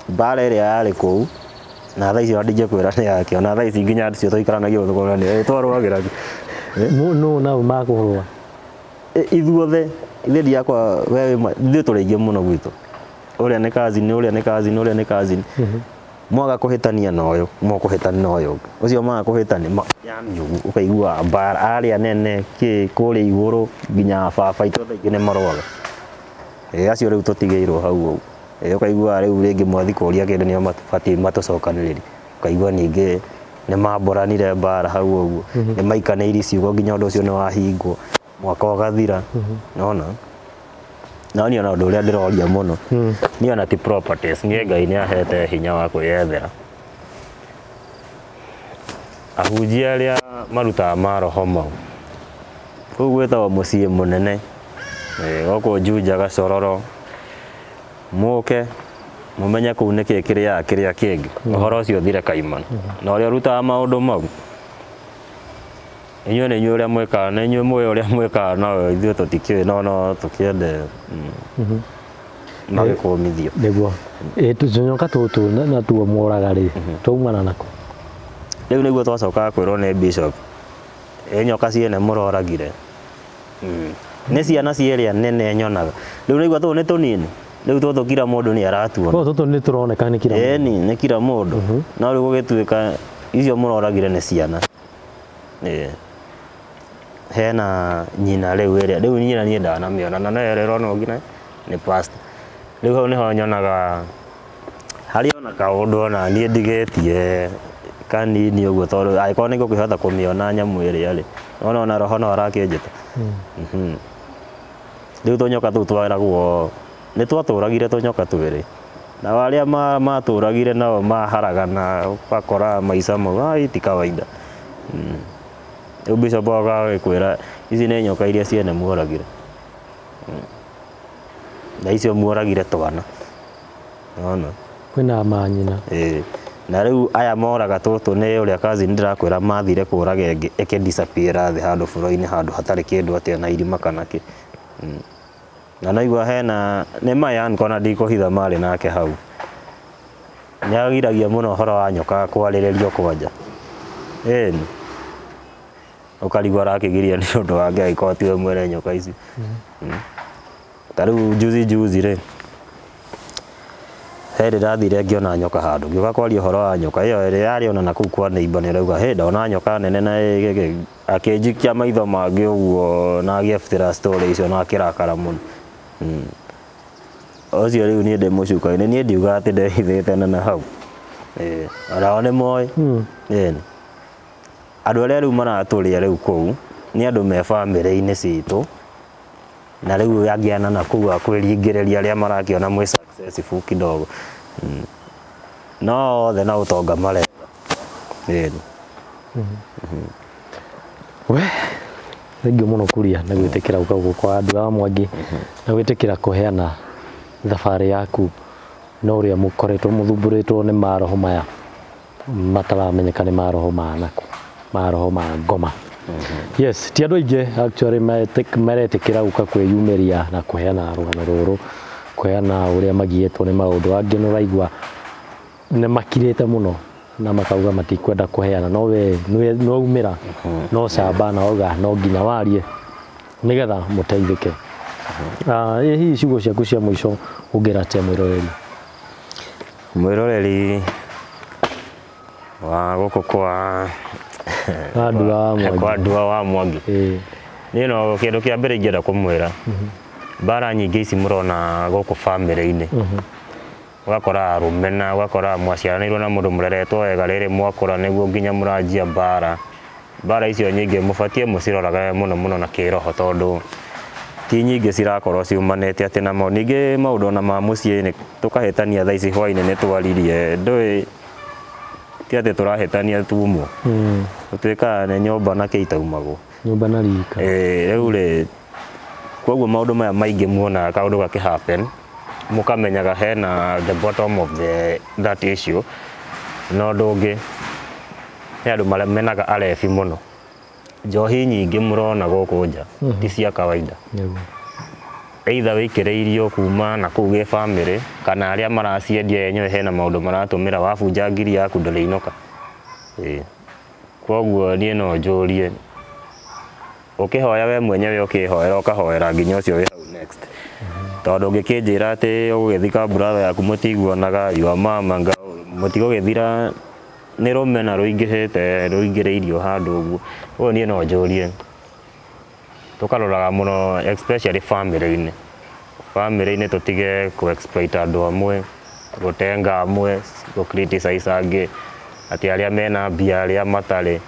S2: Mbara ĩrĩa yarĩ kũu Na thaa ici ona ndingĩkwĩra nĩ yake, ona thaa ici nginya acio tũikaranagia ũguo tũkona nĩ twarũagĩra.
S1: Nũ nao makũrũa?
S2: Ithuothe, ithuĩ ndiakwa we ithuĩ tũrĩ aingĩ mũno gwitũ. Ũrĩa nĩ cousin, ũrĩa nĩ cousin, ũrĩa nĩ cousin. Mwaga kũhĩtania na ũyũ, mũkũhĩtania na ũyũ ũngĩ. Ũcio mwaga kũhĩtania, yani ũguo ũkaigua mbara arĩa nene kĩ kũrĩa igũrũ nginya baba itũ thaa ingĩ nĩ marũaga. Acio rĩu tũtigĩirwo hau ũguo. Ũkaigua rĩu rĩngĩ mwathi kũria kĩndũ nĩo mabatiĩ matũcokanĩrĩrie. Ũkaigua ningĩ nĩ mamboranire mbara hau ũguo. Nĩ maikanĩirie ciugo nginya ũndũ ũcio nĩ wahingwo. Mwaka ũgathira. Nĩwona? No niĩ ona ũndũ ũrĩa ndĩroria mũno, niĩ ona ti properties, niĩ Ngai nĩ ahete hinya wa kwĩyethera. Ahunjia arĩa marutaga maroho mau, kũu gwĩtagwo mũciĩ mũnene, gũkũ Juja Gacororo, mũke mũmenye kũu nĩkĩ kĩrĩaga kĩrĩa kĩngĩ, ũhoro ũcio ũthire kaimana. Na ũrĩa ũrutaga maũndũ mau, inyuĩ nĩ inyuĩ ũrĩa mwĩkaga, nĩ inyuĩ mũĩ ũrĩa mwĩkaga, no ithuĩ tũtikĩũĩ, no no tũkĩende magĩkũmithio.
S1: Nĩguo. Tũnyoka tũtũ natuo mworaga rĩ, twaumana nako?
S2: Rĩu nĩguo twacokaga kwĩrwo nĩ bishop, nyoka ciene mũroragire. Nĩ ciana cierĩa nene nyonaga. Rĩu nĩguo tũũ nĩ tũnini, rĩu tũtũ kira mũndũ nĩ aratuona.
S1: Tũtũ nĩ tũroneka nĩ kira mũndũ.
S2: Ĩni, nĩ kira mũndũ. No rĩu gũgĩtuĩka icio mũroragire nĩ ciana. Hena nyina rĩu ĩrĩa, rĩu nyina niĩ ndanamĩona na no ĩrerwo no nginya nĩ pastor. Rĩu hau nĩho nyonaga harĩ ona kaũndũ ona niĩ ndigĩtie kanini ũguo tondũ angĩkorwo nĩ ngũkĩhota kũmĩona nyamũ ĩrĩa rĩ, nĩwona ona roho no arakĩnjĩta. Rĩu tũnyoka tũu tweragwo nĩ twatũragire tũnyoka twĩrĩ. Nao arĩa matũragire nao maharagana ũgakora maica mau ai ti kawaida. Rĩu bishop agagĩkwĩra ici nĩ nyoka iria ciene muoragire. Na icio muoragire twana. Nĩwona?
S1: Kwĩna manyina.
S2: Na rĩu aya moraga tũtũ nĩ ũrĩa cousin ndĩrakwĩra mathire kũraga ĩngĩ ĩkĩ disappear thĩ handũ bũrũri-inĩ handũ hatarĩ kĩndũ atĩ ona irima kana kĩ. Na naigua hena nĩ Mayan kona ndikũhitha marĩ nake hau. Nĩagiragia mũno ũhoro wa nyoka kwarĩrĩrio kwanja. Ĩni. Ũkarigwo arakĩgiria nĩ ũndũ wa Ngai angĩkorwo tiwe mwene nyoka ici. Ta rĩu juzi juzi rĩ, he hĩndĩ ndathire ngĩona nyoka handũ, ngĩũka kwaria ũhoro wa nyoka ĩyo ĩrĩa yarĩ ona nakũu kwa neighbor nĩ arauga hĩ ndona nyoka nene na ĩ akĩnjikia maitho mangĩ ũguo na agĩebutĩra story icio na akĩrakara mũno. Ũcio rĩu niĩ ndĩ mũcuka-inĩ, niĩ ndiugaga atĩ ndehithĩte na hau. Onao nĩ moĩ. Ĩni. Andũ arĩa rĩu maratũrĩa rĩu kũu nĩ andũ me bamĩrĩ-inĩ citũ, na rĩu angĩana na kũu akwĩringĩrĩria arĩa marakĩona mwĩ successful kidogo. No othe na ũtonga maretha. Ĩni.
S1: We, thengiũ mũno Kuria nĩ gwĩtĩkĩra gũka gũkũ kwa andũ a Mwangi, na gwĩtĩkĩra kũheana thabarĩ yaku na ũrĩa mũkoretwo mũthumbũrĩtwo nĩ maroho maya mataramenyeka nĩ maroho ma nakũ, maroho ma ngoma. Yes, ti andũ aingĩ actually maretĩkĩra gũka kwĩyumĩria na kũheana rũgano rũrũ, kũheana ũrĩa magiĩtwo nĩ maũndũ. Angĩ nĩ ũraigua nĩ makirĩte mũno na makauga matikwenda kũheana, no we nĩ waumĩra no camba na wauga no nginya warie nĩgetha mũteithĩke. Ĩ hihi ciugo ciaku cia mũico ũngĩra atĩa mwĩroreri?
S2: Mwĩroreri wa gũkũ kwa
S1: Ndua wa Mwangi.
S2: Kwa Ndua wa Mwangi. Niĩ no kĩndũ kĩa mbere ingĩenda kũmwĩra, mbara nyingĩ ici mũrona gũkũ bamĩrĩ-inĩ, ũgakora arũme na ũgakora mwaciaranĩirwo na mũndũ mũreretwo wega, rĩrĩ mwakũra nĩguo nginya mũranjia mbara. Mbara icio nyingĩ mũbatiĩ mũcirorage mũno mũno na kĩroho, tondũ ti nyingĩ cirakorwo ciumanĩte atĩ na ningĩ maũndũ ona ma mũciĩ nĩ tũkahĩtania thaa ici hwainĩ nĩ twaririe, ndũĩ ti atĩ tũrahĩtania tumwo. Gũtuĩkaga nĩ nyũmba na kĩ itaumagwo.
S1: Nyũmba na rika.
S2: Rĩu rĩ, koguo maũndũ maya maingĩ muonaga kaũndũ gakĩ happen, mũkamenyaga hena the bottom of the that issue. Na ũndũ ũngĩ, he andũ mamenaga arebi mũno. Njohi nyingĩ mũrona gũkũ nja ti cia kawaida.
S1: Nĩguo.
S2: Either wĩikĩrĩirio kuma na kũu gĩ family kana arĩa maraciendia enyewe hena maũndũ maratũmĩra wabunja ngiri yaku ndũrĩinũka. Ĩĩ. Koguo niĩ no njũrie ũkĩhoya we mwenyewe ũkĩhoera ũkahoera nginya ũcio wĩ hau next. Tondũ ũngĩkĩnjĩra atĩ ũgũgĩthika brother yaku mũtiguanaga your mama anga mũtigũgĩthira nĩ rũmena rũingĩhĩte rũingĩrĩirio handũ ũguo. Ũguo niĩ no njũrie tũkaroraga mũno especially family-inĩ. Family-inĩ tũtige kũ exploit andũ amwe, gũtenga amwe, gũ criticize angĩ, atĩ arĩa mena mbia arĩa matarĩ.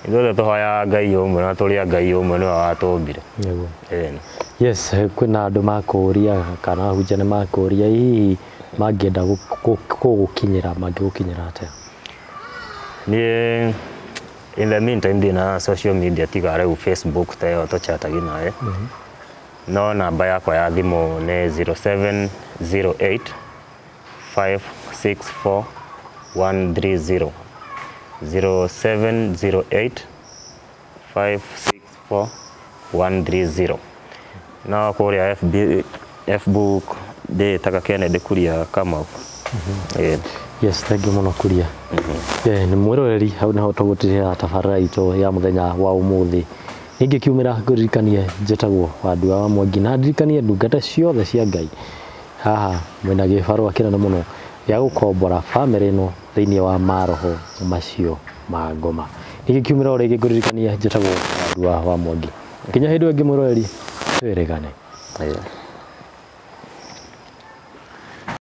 S2: Ithuothe tũhoyaga Ngai ũmwe na tũrĩ a Ngai ũmwe nĩwe watũmbire.
S1: Nĩguo.
S2: Ĩni.
S1: Yes, kwĩna andũ makũria kana ahunjia nĩ makũria hihi mangĩenda gũgũkinyĩra mangĩgũkinyĩra atĩa?
S2: Niĩ in the meantime ndina social media tiga rĩu Facebook ta ĩyo tũchatagi nayo. No namba yakwa ya thimũ nĩ 0708 564 130. 0708 564 130. No kũrĩa FB, Facebook ndĩĩtaga Kennedy Kuria Kamau. Ĩĩ.
S1: Yes, thank you mũno Kuria. Nĩ mwĩroreri hau nĩho tũgũtirĩra tabarĩra itũ ya mũthenya wa ũmũthĩ. Ingĩkiumĩra ngũririkanie njĩtagwo Wandua wa Mwangi na ndirikanie ndungata ciothe cia Ngai haha mwĩna gĩbarũa kĩnene mũno gĩa gũkombora bamĩrĩ ĩno thĩinĩ wa maroho macio ma ngoma. Ingĩkiumĩra o rĩngĩ ngũririkanie njĩtagwo Wandua wa Mwangi. Nginya hĩndĩ ĩyo ĩngĩ mwĩroreri, twĩrĩgane.
S2: Ĩĩ.